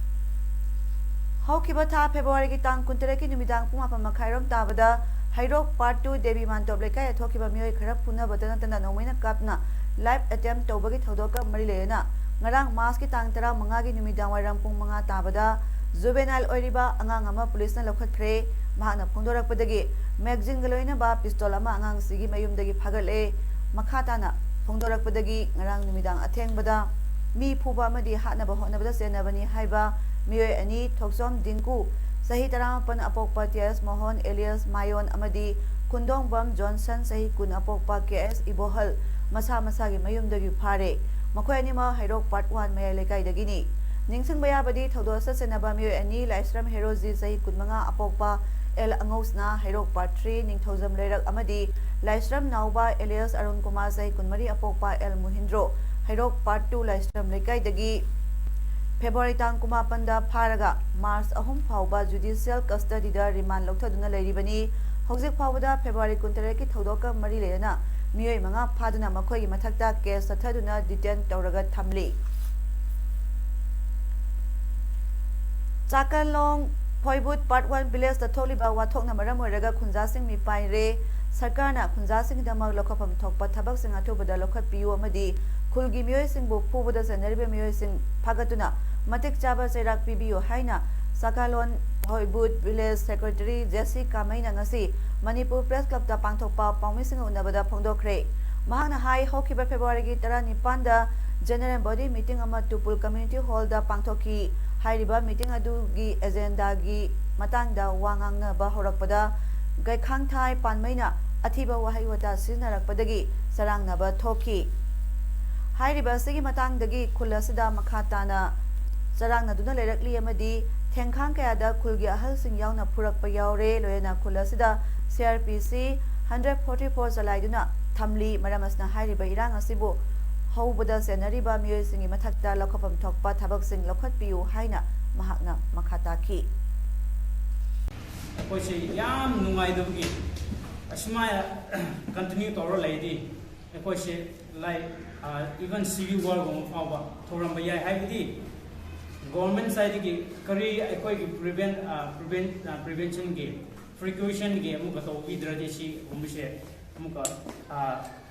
ꯍꯧꯈꯤꯕ ꯊꯥ ꯐꯦꯕ꯭ꯔꯨꯋꯥꯔꯤꯒꯤ ꯇꯥꯡ ꯀꯨꯟꯇꯔꯦꯠꯀꯤ ꯅꯨꯃꯤꯗꯥꯡ ꯄꯨꯡ ꯃꯥꯄꯟ ꯃꯈꯥꯏꯔꯣꯝ ꯇꯥꯕꯗ ꯍꯩꯔꯣꯛ Part two ꯗꯦꯕꯤ ꯃꯥꯟꯇꯣꯞ ꯂꯩꯀꯥꯏꯗ ꯊꯣꯛꯈꯤꯕ ꯃꯤꯑꯣꯏ ꯈꯔ ꯐꯨꯅꯕꯗ ꯅꯠꯇꯅ ꯅꯣꯡꯃꯩꯅ ꯀꯥꯞꯇꯨꯅ life attempt ꯇꯧꯕꯒꯤ ꯊꯧꯗꯣꯛꯀ ꯃꯔꯤ ꯂꯩꯅꯅ ꯉꯔꯥꯡ ꯃꯥꯔꯆꯀꯤ ꯇꯥꯡ ꯇꯔꯥꯃꯉꯥꯒꯤ ꯅꯨꯃꯤꯗꯥꯡ ꯋꯥꯏꯔꯝ ꯄꯨꯡ ꯃꯉꯥ ꯇꯥꯕꯗ juvenile ꯑꯣꯏꯔꯤꯕ ꯑꯉꯥꯡ ꯑꯃ ꯄꯨꯂꯤꯁꯅ ꯂꯧꯈꯠꯈ꯭ꯔꯦ꯫ ꯃꯍꯥꯛꯅ ꯐꯣꯡꯗꯣꯔꯛꯄꯗꯒꯤ magazineꯒ ꯂꯣꯏꯅꯕ pistol ꯑꯃ ꯑꯉꯥꯡꯁꯤꯒꯤ ꯃꯌꯨꯝꯗꯒꯤ ꯐꯥꯒꯠꯂꯦ꯫ ꯃꯈꯥ ꯇꯥꯅ ꯐꯣꯡꯗꯣꯔꯛꯄꯗꯒꯤ ꯉꯔꯥꯡ ꯅꯨꯃꯤꯗꯥꯡ ꯑꯊꯦꯡꯕꯗ ꯃꯤ ꯐꯨꯕ ꯑꯃꯗꯤ ꯍꯥꯠꯅꯕ ꯍꯣꯠꯅꯕꯗ ꯆꯦꯟꯅꯕꯅꯤ ꯍꯥꯏꯕ ꯃꯤꯑꯣꯏ ꯑꯅꯤ, ꯊꯣꯛꯆꯣꯝ ꯗꯤꯡꯀꯨ, ꯆꯍꯤ ꯇꯔꯥꯃꯥꯄꯟ, ꯑꯄꯣꯛꯄ ꯇꯤ ꯑꯦꯁ ꯃꯣꯍꯟ alias ꯃꯥꯌꯣꯟ ꯑꯃꯗꯤ ꯈꯨꯟꯗꯣꯡꯕꯝ ꯖꯣꯟꯁꯟ, ꯆꯍꯤ ꯀꯨꯟ ꯑꯄꯣꯛꯄ ꯀꯦ ꯑꯦꯁ ꯏꯕꯣꯍꯜ, ꯃꯁꯥ ꯃꯁꯥꯒꯤ ꯃꯌꯨꯝꯗꯒꯤ ꯐꯥꯔꯦ꯫ ꯃꯈꯣꯏ ꯑꯅꯤꯃꯛ ꯍꯩꯔꯣꯛ ꯄꯥꯔꯠ ꯋꯥꯟ ꯃꯌꯥꯏ ꯂꯩꯀꯥꯏꯗꯒꯤꯅꯤ꯫ ꯅꯤꯡꯁꯤꯡꯕ ꯌꯥꯕꯗꯤ, ꯊꯧꯗꯣꯛ ꯑꯁꯤꯗ ꯆꯦꯟꯅꯕ ꯃꯤꯑꯣꯏ ꯑꯅꯤ, ꯂꯥꯏꯁ꯭ꯔꯝ ꯍꯦꯔꯣꯖꯤ, ꯆꯍꯤ ꯀꯨꯟꯃꯉꯥ ꯑꯄꯣꯛꯄ ꯑꯦꯜ ꯑꯉꯧꯁꯅꯥ, ꯍꯩꯔꯣꯛ ꯄꯥꯔꯠ ꯊ꯭ꯔꯤ ꯅꯤꯡꯊꯧꯖꯝ ꯂꯩꯔꯛ, ꯑꯃꯗꯤ ꯂꯥꯏꯁ꯭ꯔꯝ ꯅꯥꯎꯕ ꯑꯦꯂꯤꯌꯥꯁ ꯑꯔꯨꯟ ꯀꯨꯃꯥꯔ, ꯆꯍꯤ ꯀꯨꯟꯃꯔꯤ ꯑꯄꯣꯛꯄ ꯑꯦꯜ ꯃꯨꯍꯤꯟꯗ꯭ꯔꯣ, ꯍꯩꯔꯣꯛ ꯄꯥꯔꯠ ꯇꯨ ꯂꯥꯏꯁ꯭ꯔꯝ ꯂꯩꯀꯥꯏꯗꯒꯤ ꯐꯦꯕ꯭ꯔꯨꯋꯥꯔꯤ ꯇꯥꯡ ꯀꯨꯟꯃꯥꯄꯟꯗ ꯐꯥꯔꯒ ꯃꯥꯔꯆ ꯑꯍꯨꯝ ꯐꯥꯎꯕ ꯖꯨꯗꯤꯁꯤꯌꯦꯜ ꯀꯁꯇꯗꯤꯗ ꯔꯤꯃꯥꯟ ꯂꯧꯊꯗꯨꯅ ꯂꯩꯔꯤꯕꯅꯤ꯫ ꯍꯧꯖꯤꯛ ꯐꯥꯎꯕꯗ ꯐꯦꯕ꯭ꯔꯨꯋꯥꯔꯤ ꯀꯨꯟꯇꯔꯦꯠꯀꯤ ꯊꯧꯗꯣꯛꯀ ꯃꯔꯤ ꯂꯩꯅꯅ ꯃꯤꯑꯣꯏ ꯃꯉꯥ ꯐꯥꯗꯨꯅ ꯃꯈꯣꯏꯒꯤ ꯃꯊꯛꯇ ꯀꯦꯁ ꯆꯠꯊꯗꯨꯅ ꯗꯤꯇꯦꯟ ꯇꯧꯔꯒ ꯊꯝꯂꯤ꯫ ꯆꯥꯀꯟꯂꯣꯡ ꯐꯣꯏꯕꯨꯠ ꯄꯥꯔꯠ ꯋꯥꯟ ꯚꯤꯂꯦꯖꯇ ꯊꯣꯛꯂꯤꯕ ꯋꯥꯊꯣꯛꯅ ꯃꯔꯝ ꯑꯣꯏꯔꯒ ꯈꯨꯟꯖꯥꯁꯤꯡ ꯃꯤꯄꯥꯏꯔꯦ꯫ ꯁꯔꯀꯥꯔꯅ ꯈꯨꯟꯖꯥꯁꯤꯡꯒꯤꯗꯃꯛ ꯂꯧꯈꯠꯐꯝ ꯊꯣꯛꯄ ꯊꯕꯛꯁꯤꯡ ꯑꯊꯨꯕꯗ ꯂꯧꯈꯠꯄꯤꯌꯨ ꯑꯃꯗꯤ ꯈꯨꯜꯒꯤ ꯃꯤꯑꯣꯏꯁꯤꯡꯕꯨ ꯐꯨꯕꯗ ꯆꯦꯟꯅꯔꯤꯕ ꯃꯤꯑꯣꯏꯁꯤꯡ ꯐꯥꯒꯠꯇꯨꯅ ꯃꯇꯤꯛ ꯆꯥꯕ ꯆꯩꯔꯥꯛ ꯄꯤꯕꯤꯌꯨ ꯍꯥꯏꯅ ꯆꯥꯀꯥꯂꯣꯟ ꯍꯣꯏꯕꯨꯠ ꯚꯤꯂꯦꯖ ꯁꯦꯀ꯭ꯔꯦꯇꯔꯤ ꯖꯦ ꯁꯤ ꯀꯥꯃꯩꯅ ꯉꯁꯤ ꯃꯅꯤꯄꯨꯔ ꯄ꯭ꯔꯦꯁ ꯀ꯭ꯂꯕꯇ ꯄꯥꯡꯊꯣꯛꯄ ꯄꯥꯎꯃꯤꯁꯤꯡꯒ ꯎꯅꯕꯗ ꯐꯣꯡꯗꯣꯛꯈ꯭ꯔꯦ꯫ ꯃꯍꯥꯛꯅ ꯍꯥꯏ, ꯍꯧꯈꯤꯕ ꯐꯦꯕ꯭ꯔꯨꯋꯥꯔꯤꯒꯤ ꯇꯔꯥꯅꯤꯄꯥꯟꯗ ꯖꯦꯅꯔꯦꯜ ꯕꯣꯗꯤ ꯃꯤꯇꯤꯡ ꯑꯃ ꯇꯨꯄꯨꯜ ꯀꯝꯃ꯭ꯌꯨꯅꯤꯇꯤ ꯍꯣꯜꯗ ꯄꯥꯡꯊꯣꯛꯈꯤ꯫ ꯍꯥꯏꯔꯤꯕ ꯃꯤꯇꯤꯡ ꯑꯗꯨꯒꯤ ꯑꯦꯖꯦꯟꯗꯥꯒꯤ ꯃꯇꯥꯡꯗ ꯋꯥ ꯉꯥꯡꯅꯕ ꯍꯧꯔꯛꯄꯗ ꯒꯩꯈꯥꯡꯊꯥꯏ ꯄꯥꯟꯃꯩꯅ ꯑꯊꯤꯕ ꯋꯥꯍꯩ ꯋꯥꯇꯥ ꯁꯤꯖꯤꯟꯅꯔꯛꯄꯗꯒꯤ ꯆꯔꯥꯡꯅꯕ ꯊꯣꯛꯈꯤ꯫ ꯍꯥꯏꯔꯤꯕ ꯑꯁꯤꯒꯤ ꯃꯇꯥꯡꯗꯒꯤ ꯈꯨꯜ ꯑꯁꯤꯗ ꯃꯈꯥ ꯇꯥꯅ ꯆꯔꯥꯡꯅꯗꯨꯅ ꯂꯩꯔꯛꯂꯤ ꯑꯃꯗꯤ ꯊꯦꯡꯈꯥꯡ ꯀꯌꯥꯗ ꯈꯨꯜꯒꯤ ꯑꯍꯜꯁꯤꯡ ꯌꯥꯎꯅ ꯐꯨꯔꯛꯄ ꯌꯥꯎꯔꯦ꯫ ꯂꯣꯏꯅꯅ ꯈꯨꯜ ꯑꯁꯤꯗ ꯁꯤ ꯑꯥꯔ ꯄꯤ ꯁꯤ ꯍꯟꯗ꯭ꯔꯦꯠ ꯐꯣꯔꯇꯤ ꯐꯣꯔ ꯆꯂꯥꯏꯗꯨꯅ ꯊꯝꯂꯤ꯫ ꯃꯔꯝ ꯑꯁꯤꯅ ꯍꯥꯏꯔꯤꯕ ꯏꯔꯥꯡ ꯑꯁꯤꯕꯨ ꯍꯧꯕꯗ ꯆꯦꯟꯅꯔꯤꯕ ꯃꯤꯑꯣꯏꯁꯤꯡꯒꯤ ꯃꯊꯛꯇ ꯂꯧꯈꯠꯐꯝ ꯊꯣꯛꯄ ꯊꯕꯛꯁꯤꯡ ꯂꯧꯈꯠꯄꯤꯌꯨ ꯍꯥꯏꯅ ꯃꯍꯥꯛꯅ ꯃꯈꯥ ꯇꯥꯈꯤ꯫ ꯑꯩꯈꯣꯏꯁꯦ ꯌꯥꯝ ꯅꯨꯡꯉꯥꯏꯇꯕꯒꯤ ꯑꯁꯨꯃꯥꯏꯅ ꯀꯟꯇꯤꯅ꯭ꯌꯨ ꯇꯧꯔ ꯂꯩꯔꯗꯤ ꯑꯩꯈꯣꯏꯁꯦ, ꯂꯥꯏꯛ, ꯏꯚꯟ ꯁꯤꯚꯤꯜ ꯋꯥꯔꯒꯨꯝꯕ ꯐꯥꯎꯕ ꯊꯣꯛꯂꯝꯕ ꯌꯥꯏ꯫ ꯍꯥꯏꯕꯗꯤ ꯒꯣꯔꯃꯦꯟ ꯁꯥꯏꯗꯒꯤ ꯀꯔꯤ ꯑꯩꯈꯣꯏꯒꯤ ꯄ꯭ꯔꯤꯚꯦꯟ ꯄ꯭ꯔꯤꯚꯦꯟ ꯄ꯭ꯔꯤꯚꯦꯟꯁꯟꯒꯤ ꯄ꯭ꯔꯤꯀꯣꯁꯟꯒꯤ ꯑꯃꯨꯛꯀ ꯇꯧꯕꯤꯗ꯭ꯔꯗꯤ ꯁꯤꯒꯨꯝꯕꯁꯦ ꯑꯃꯨꯛꯀ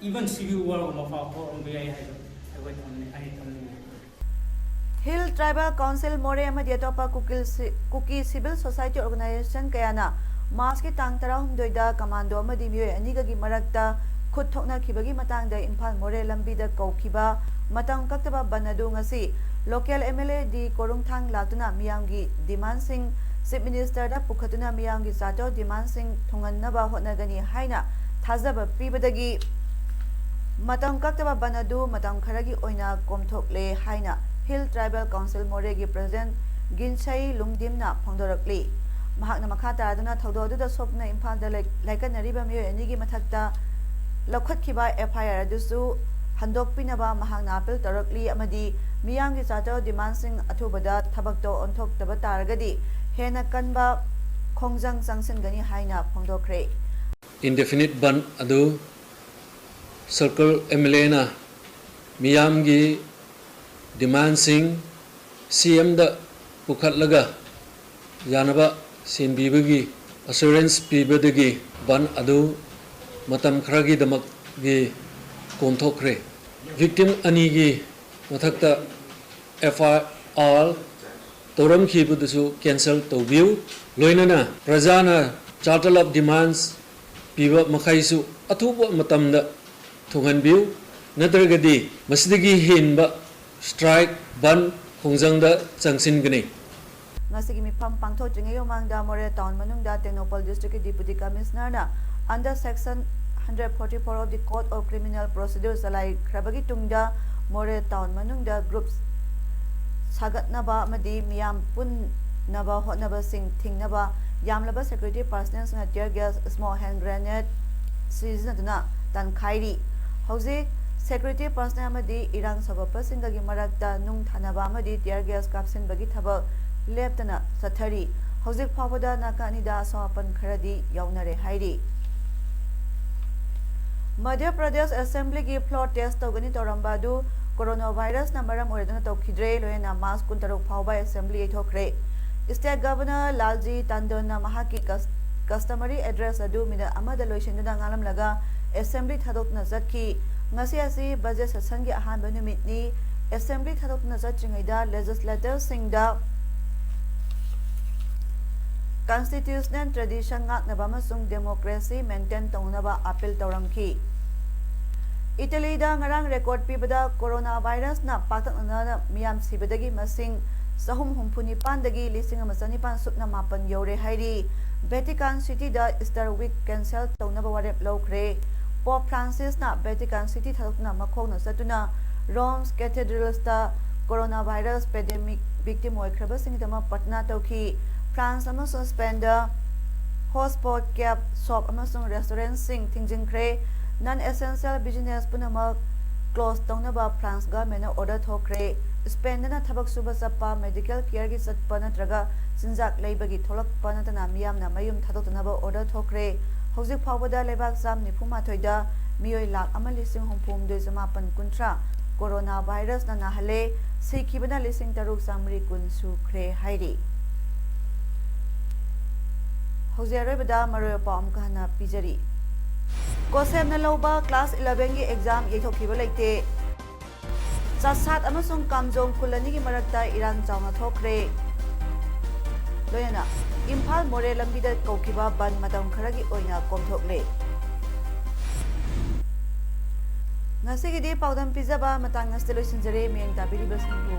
ꯏꯚꯟ ꯁꯤꯚꯤꯜ ꯋꯥꯔꯒꯨꯝꯕ ꯐꯥꯎ ꯊꯣꯛꯂꯝꯕ ꯌꯥꯏ ꯍꯥꯏꯕ ꯑꯩꯈꯣꯏ ꯊꯝꯅꯤ ꯑꯩ ꯊꯝꯅꯤꯡꯉꯤ꯫ ꯍꯤꯜ ꯇ꯭ꯔꯥꯏꯕꯦꯜ ꯀꯥꯎꯟꯁꯤꯜ ꯃꯣꯔꯦ ꯑꯃꯗꯤ ꯑꯇꯣꯞꯄ ꯀꯨꯀꯤ ꯁꯤ- ꯀꯨꯀꯤ ꯁꯤꯚꯤꯜ ꯁꯣꯁꯥꯏꯇꯤ ꯑꯣꯔꯒꯅꯥꯏꯖꯦꯁꯟ ꯀꯌꯥꯅ ꯃꯥꯔꯆꯀꯤ ꯇꯥꯡ ꯇꯔꯥꯍꯨꯝꯗꯣꯏꯗ ꯀꯃꯥꯟꯗꯣ ꯑꯃꯗꯤ ꯃꯤꯑꯣꯏ ꯑꯅꯤꯒꯒꯤ ꯃꯔꯛꯇ ꯈꯨꯠ ꯊꯣꯛꯅꯈꯤꯕꯒꯤ ꯃꯇꯥꯡꯗ ꯏꯝꯐꯥꯜ ꯃꯣꯔꯦ ꯂꯝꯕꯤꯗ ꯀꯧꯈꯤꯕ ꯃꯇꯝ ꯀꯛꯇꯕ ꯕꯟ ꯑꯗꯨ ꯉꯁꯤ ꯂꯣꯀꯦꯜ ꯑꯦꯝ ꯑꯦꯜ ꯑꯦ ꯗꯤ ꯀꯣꯔꯨꯡꯊꯥꯡ ꯂꯥꯛꯇꯨꯅ ꯃꯤꯌꯥꯝꯒꯤ ꯗꯤꯃꯥꯟꯁꯤꯡ ꯆꯤꯐ ꯃꯤꯅꯤꯁꯇꯔꯗ ꯄꯨꯈꯠꯇꯨꯅ ꯃꯤꯌꯥꯝꯒꯤ ꯆꯥꯔꯇꯔ ꯗꯤꯃꯥꯟꯁꯤꯡ ꯊꯨꯡꯍꯟꯅꯕ ꯍꯣꯠꯅꯒꯅꯤ ꯍꯥꯏꯅ ꯊꯥꯖꯕ ꯄꯤꯕꯗꯒꯤ ꯃꯇꯝ ꯀꯛꯇꯕ ꯕꯟ ꯑꯗꯨ ꯃꯇꯝ ꯈꯔꯒꯤ ꯑꯣꯏꯅ ꯀꯣꯝꯊꯣꯛꯂꯦ ꯍꯥꯏꯅ ꯍꯤꯜ ꯇ꯭ꯔꯥꯏꯕꯦꯜ ꯀꯥꯎꯟꯁꯤꯜ ꯃꯣꯔꯦꯒꯤ ꯄ꯭ꯔꯁꯤꯗꯦꯟꯠ ꯒꯤꯟꯁꯩ ꯂꯨꯡꯗꯤꯝꯅ ꯐꯣꯡꯗꯣꯔꯛꯂꯤ꯫ ꯃꯍꯥꯛꯅ ꯃꯈꯥ ꯇꯥꯗꯨꯅ ꯊꯧꯗꯣꯛ ꯑꯗꯨꯗ ꯁꯣꯛꯇꯨꯅ ꯏꯝꯐꯥꯜꯗ ꯂꯩ-, ꯂꯥꯏꯀꯠꯅꯔꯤꯕ ꯃꯤꯑꯣꯏ ꯑꯅꯤꯒꯤ ꯃꯊꯛꯇ ꯂꯧꯈꯠꯈꯤꯕ ꯑꯦꯐ ꯑꯥꯏ ꯑꯥꯔ ꯑꯗꯨꯁꯨ ꯍꯟꯗꯣꯛꯄꯤꯅꯕ ꯃꯍꯥꯛꯅ ꯑꯥꯄꯤꯜ ꯇꯧꯔꯛꯂꯤ ꯑꯃꯗꯤ ꯃꯤꯌꯥꯝꯒꯤ ꯆꯥꯔꯇꯔ ꯗꯤꯃꯥꯟꯁꯤꯡ ꯑꯊꯨꯕꯗ ꯊꯕꯛꯇꯣ ꯑꯣꯟꯊꯣꯛꯇꯕ ꯇꯥꯔꯒꯗꯤ ꯍꯦꯟꯅ ꯀꯟꯕ ꯈꯣꯡꯖꯪ ꯆꯪꯁꯤꯟꯒꯅꯤ ꯍꯥꯏꯅ ꯐꯣꯡꯗꯣꯛꯈ꯭ꯔꯦ꯫ Indefinite ꯕꯟ ꯑꯗꯨ ꯁꯔꯀꯜ ꯑꯦꯝ ꯑꯦꯜ ꯑꯦꯅ ꯃꯤꯌꯥꯝꯒꯤ ꯗꯤꯃꯥꯟꯁꯤꯡ ꯁꯤ ꯑꯦꯝꯗ ꯄꯨꯈꯠꯂꯒ ꯌꯥꯅꯕ ꯁꯤꯟꯕꯤꯕꯒꯤ ꯑꯦꯁꯨꯔꯦꯟꯁ ꯄꯤꯕꯗꯒꯤ ꯕꯟ ꯑꯗꯨ ꯃꯇꯝ ꯈꯔꯒꯤꯗꯃꯛꯀꯤ ꯀꯣꯝꯊꯣꯛꯈ꯭ꯔꯦ꯫ ꯚꯤꯛꯇꯤꯝ ꯑꯅꯤꯒꯤ ꯃꯊꯛꯇ ꯑꯦꯐ ꯑꯥꯏ ꯑꯥꯔ ꯇꯧꯔꯝꯈꯤꯕꯗꯨꯁꯨ ꯀꯦꯟꯁꯦꯜ ꯇꯧꯕꯤꯌꯨ꯫ ꯂꯣꯏꯅꯅ ꯄ꯭ꯔꯖꯥꯅ ꯆꯥꯔꯇꯔ ꯑꯣꯐ ꯗꯤꯃꯥꯟꯁ ꯄꯤꯕ ꯃꯈꯩꯁꯨ ꯑꯊꯨꯕ ꯃꯇꯝꯗ ꯊꯨꯡꯍꯟꯕꯤꯌꯨ, ꯅꯠꯇ꯭ꯔꯒꯗꯤ ꯃꯁꯤꯗꯒꯤ ꯍꯦꯟꯕ ꯁ꯭ꯇ꯭ꯔꯥꯏꯛ, ꯕꯟ, ꯈꯣꯡꯖꯪꯗ ꯆꯪꯁꯤꯟꯒꯅꯤ꯫ ꯉꯁꯤꯒꯤ ꯃꯤꯐꯝ ꯄꯥꯡꯊꯣꯛꯇ꯭ꯔꯤꯉꯩ ꯃꯃꯥꯡꯗ ꯃꯣꯔꯦ ꯇꯥꯎꯟ ꯃꯅꯨꯡꯗ ꯇꯦꯡꯅꯧꯄꯜ ꯗꯤꯁꯇ꯭ꯔꯤꯛꯀꯤ deputy ꯀꯃꯤꯁꯅꯔꯅ under section hundred forty four of the Code of Criminal Procedure ꯆꯂꯥꯏꯈ꯭ꯔꯕꯒꯤ ꯇꯨꯡꯗ ꯃꯣꯔꯦ ꯇꯥꯎꯟ ꯃꯅꯨꯡꯗ ꯒ꯭ꯔꯨꯞ ꯁꯥꯒꯠꯅꯕ ꯑꯃꯗꯤ ꯃꯤꯌꯥꯝ ꯄꯨꯟꯅꯕ ꯍꯣꯠꯅꯕꯁꯤꯡ ꯊꯤꯡꯅꯕ ꯌꯥꯝꯂꯕ security ꯄꯥꯔꯁꯅꯦꯜꯁꯤꯡꯅ tear gas, smoke, hand grenade ꯁꯤꯖꯤꯟꯅꯗꯨꯅ ꯇꯥꯟꯈꯥꯏꯔꯤ꯫ ꯍꯧꯖꯤꯛ ꯁꯦꯀ꯭ꯌꯨꯔꯤꯇꯤ ꯄꯥꯔꯁꯅꯦꯜ ꯑꯃꯗꯤ ꯏꯔꯥꯡ ꯁꯧꯒꯠꯄꯁꯤꯡꯒꯒꯤ ꯃꯔꯛꯇ ꯅꯨꯡ ꯊꯥꯅꯕ ꯑꯃꯗꯤ tear gas ꯀꯥꯞꯁꯤꯟꯕꯒꯤ ꯊꯕꯛ ꯂꯦꯞꯇꯅ ꯆꯠꯊꯔꯤ꯫ ꯍꯧꯖꯤꯛ ꯐꯥꯎꯕꯗ ꯅꯥꯀꯟ ꯑꯅꯤꯗ ꯑꯁꯣꯛ ꯑꯄꯟ ꯈꯔꯗꯤ ꯌꯥꯎꯅꯔꯦ ꯍꯥꯏꯔꯤ꯫ ꯃꯙ꯭ꯌ ꯄ꯭ꯔꯗꯦꯁ ꯑꯦꯁꯦꯝꯕ꯭ꯂꯤꯒꯤ floor test ꯇꯧꯒꯅꯤ ꯇꯧꯔꯝꯕ ꯑꯗꯨ ꯀꯣꯔꯣꯅꯥ ꯚꯥꯏꯔꯁꯅ ꯃꯔꯝ ꯑꯣꯏꯔꯗꯨꯅ ꯇꯧꯈꯤꯗ꯭ꯔꯦ꯫ ꯂꯣꯏꯅꯅ ꯃꯥꯔꯆ ꯀꯨꯟꯇꯔꯨꯛ ꯐꯥꯎꯕ ꯑꯦꯁꯦꯝꯕ꯭ꯂꯤ ꯌꯩꯊꯣꯛꯈ꯭ꯔꯦ꯫ ꯁ꯭ꯇꯦꯠ ꯒꯚꯔꯅꯔ ꯂꯥꯜꯖꯤ ꯇꯥꯟꯗꯣꯟꯅ ꯃꯍꯥꯛꯀꯤ ꯀꯁ-, customary address ꯑꯗꯨ ꯃꯤꯅꯠ ꯑꯃꯗ ꯂꯣꯏꯁꯤꯟꯗꯨꯅ ꯉꯥꯡꯂꯝꯂꯒ ꯑꯦꯁꯦꯝꯕ꯭ꯂꯤ ꯊꯥꯗꯣꯛꯇꯨꯅ ꯆꯠꯈꯤ꯫ ꯉꯁꯤ ꯑꯁꯤ ꯕꯖꯦꯠ ꯁꯦꯁꯟꯒꯤ ꯑꯍꯥꯟꯕ ꯅꯨꯃꯤꯠꯅꯤ꯫ ꯑꯦꯁꯦꯝꯕ꯭ꯂꯤ ꯊꯥꯗꯣꯛꯇꯨꯅ ꯆꯠꯇ꯭ꯔꯤꯉꯩꯗ ꯂꯦꯖꯤꯁꯂꯦꯇꯔꯁꯤꯡꯗ constitutional tradition ꯉꯥꯛꯅꯕ ꯑꯃꯁꯨꯡ democracy maintain ꯇꯧꯅꯅꯕ ꯑꯥꯄꯤꯜ ꯇꯧꯔꯝꯈꯤ꯫ ꯏꯇꯂꯤꯗ ꯉꯔꯥꯡ ꯔꯦꯀꯣꯔꯗ ꯄꯤꯕꯗ ꯀꯣꯔꯣꯅꯥ ꯚꯥꯏꯔꯁꯅ ꯄꯥꯛꯇꯛꯅꯅ ꯃꯤꯌꯥꯝ ꯁꯤꯕꯗꯒꯤ ꯃꯁꯤꯡ ꯆꯍꯨꯝ ꯍꯨꯝꯐꯨ ꯅꯤꯄꯥꯟꯗꯒꯤ ꯂꯤꯁꯤꯡ ꯑꯃ ꯆꯅꯤꯄꯥꯟ ꯁꯨꯞꯅ ꯃꯥꯄꯟ ꯌꯧꯔꯦ ꯍꯥꯏꯔꯤ꯫ ꯚꯦꯇꯤꯀꯥꯟ ꯁꯤꯇꯤꯗ ꯏꯁꯇꯔ ꯋꯤꯛ ꯀꯦꯟꯁꯦꯜ ꯇꯧꯅꯕ ꯋꯥꯔꯦꯞ ꯂꯧꯈ꯭ꯔꯦ꯫ ꯄꯣꯞ ꯐ꯭ꯔꯥꯟꯁꯤꯁꯅ ꯚꯦꯇꯤꯀꯥꯟ ꯁꯤꯇꯤ ꯊꯥꯗꯣꯛꯇꯨꯅ ꯃꯈꯣꯡꯅ ꯆꯠꯇꯨꯅ ROMs ꯀꯦꯊꯦꯗ꯭ꯔꯦꯜꯁꯇ corona virus pandemic victim ꯑꯣꯏꯈ꯭ꯔꯕꯁꯤꯡꯒꯤꯗꯃꯛ ꯄ꯭ꯔꯊꯅꯥ ꯇꯧꯈꯤ꯫ ꯐ꯭ꯔꯥꯟꯁ ꯑꯃꯁꯨꯡ ꯁ꯭ꯄꯦꯟꯗ ꯍꯣꯠꯁꯄꯣꯠ, ꯀꯦꯞ ꯁꯣꯞ ꯑꯃꯁꯨꯡ ꯔꯦꯁꯇꯨꯔꯦꯟꯠꯁꯤꯡ ꯊꯤꯡꯖꯤꯟꯈ꯭ꯔꯦ꯫ ꯅꯟ ꯑꯦꯁꯦꯟꯁꯤꯌꯦꯜ ꯕꯤꯖꯤꯅꯦꯁ ꯄꯨꯝꯅꯃꯛ ꯀ꯭ꯂꯣꯖ ꯇꯧꯅꯕ ꯐ꯭ꯔꯥꯟꯁ ꯒꯚꯔꯟꯃꯦꯟꯠꯅ ꯑꯣꯔꯗꯔ ꯊꯣꯛꯈ꯭ꯔꯦ꯫ ꯁ꯭ꯄꯦꯟꯗꯅ ꯊꯕꯛ ꯁꯨꯕ ꯆꯠꯄ, ꯃꯦꯗꯤꯀꯦꯜ ꯀꯤꯌꯔꯒꯤ ꯆꯠꯄ ꯅꯠꯇ꯭ꯔꯒ ꯆꯤꯟꯖꯥꯛ ꯂꯩꯕꯒꯤ ꯊꯣꯛꯂꯛꯄ ꯅꯠꯇꯅ ꯃꯤꯌꯥꯝꯅ ꯃꯌꯨꯝ ꯊꯥꯗꯣꯛꯇꯅꯕ ꯑꯣꯔꯗꯔ ꯊꯣꯛꯈ꯭ꯔꯦ꯫ ꯍꯧꯖꯤꯛ ꯐꯥꯎꯕꯗ ꯂꯩꯕꯥꯛ ꯆꯥꯝ ꯅꯤꯐꯨ ꯃꯥꯊꯣꯏꯗ ꯃꯤꯑꯣꯏ ꯂꯥꯈ ꯑꯃ ꯂꯤꯁꯤꯡ ꯍꯨꯝꯐꯨ ꯍꯨꯝꯗꯣꯏ ꯆꯃꯥꯄꯟ ꯀꯨꯟꯊ꯭ꯔꯥ ꯀꯣꯔꯣꯅꯥ ꯚꯥꯏꯔꯁꯅ ꯅꯥꯍꯜꯂꯦ꯫ ꯁꯤꯈꯤꯕꯅ ꯂꯤꯁꯤꯡ ꯇꯔꯨꯛ ꯆꯥꯃꯔꯤ ꯀꯨꯟ ꯁꯨꯈ꯭ꯔꯦ ꯍꯥꯏꯔꯤ꯫ ꯍꯧꯖꯤꯛ ꯑꯔꯣꯏꯕꯗ ꯃꯔꯨꯑꯣꯏꯕ ꯄꯥꯎ ꯑꯃꯨꯛꯀ ꯍꯟꯅ ꯄꯤꯖꯔꯤ꯫ ꯀꯣꯁꯦꯞꯅ ꯂꯧꯕ ꯀ꯭ꯂꯥꯁ ꯏꯂꯦꯚꯦꯟꯒꯤ ꯑꯦꯛꯖꯥꯝ ꯌꯩꯊꯣꯛꯈꯤꯕ ꯂꯩꯇꯦ꯫ ꯆꯥꯁꯥꯠ ꯑꯃꯁꯨꯡ ꯀꯥꯝꯖꯣꯡ ꯈꯨꯜ ꯑꯅꯤꯒꯤ ꯃꯔꯛꯇ ꯏꯔꯥꯡ ꯆꯥꯎꯅ ꯊꯣꯛꯈ꯭ꯔꯦ꯫ ꯂꯣꯏꯅꯅ ꯏꯝꯐꯥꯜ ꯃꯣꯔꯦ ꯂꯝꯕꯤꯗ ꯀꯧꯈꯤꯕ ꯕꯟ ꯃꯇꯝ ꯈꯔꯒꯤ ꯑꯣꯏꯅ ꯀꯣꯝꯊꯣꯛꯂꯦ꯫ ꯉꯁꯤꯒꯤꯗꯤ ꯄꯥꯎꯗꯝ ꯄꯤꯖꯕ ꯃꯇꯥꯡ ꯑꯁꯤꯗ ꯂꯣꯏꯁꯤꯟꯖꯔꯦ꯫ ꯃꯤꯠꯌꯦꯡ ꯇꯥꯕꯤꯔꯤꯕꯁꯤꯡꯕꯨ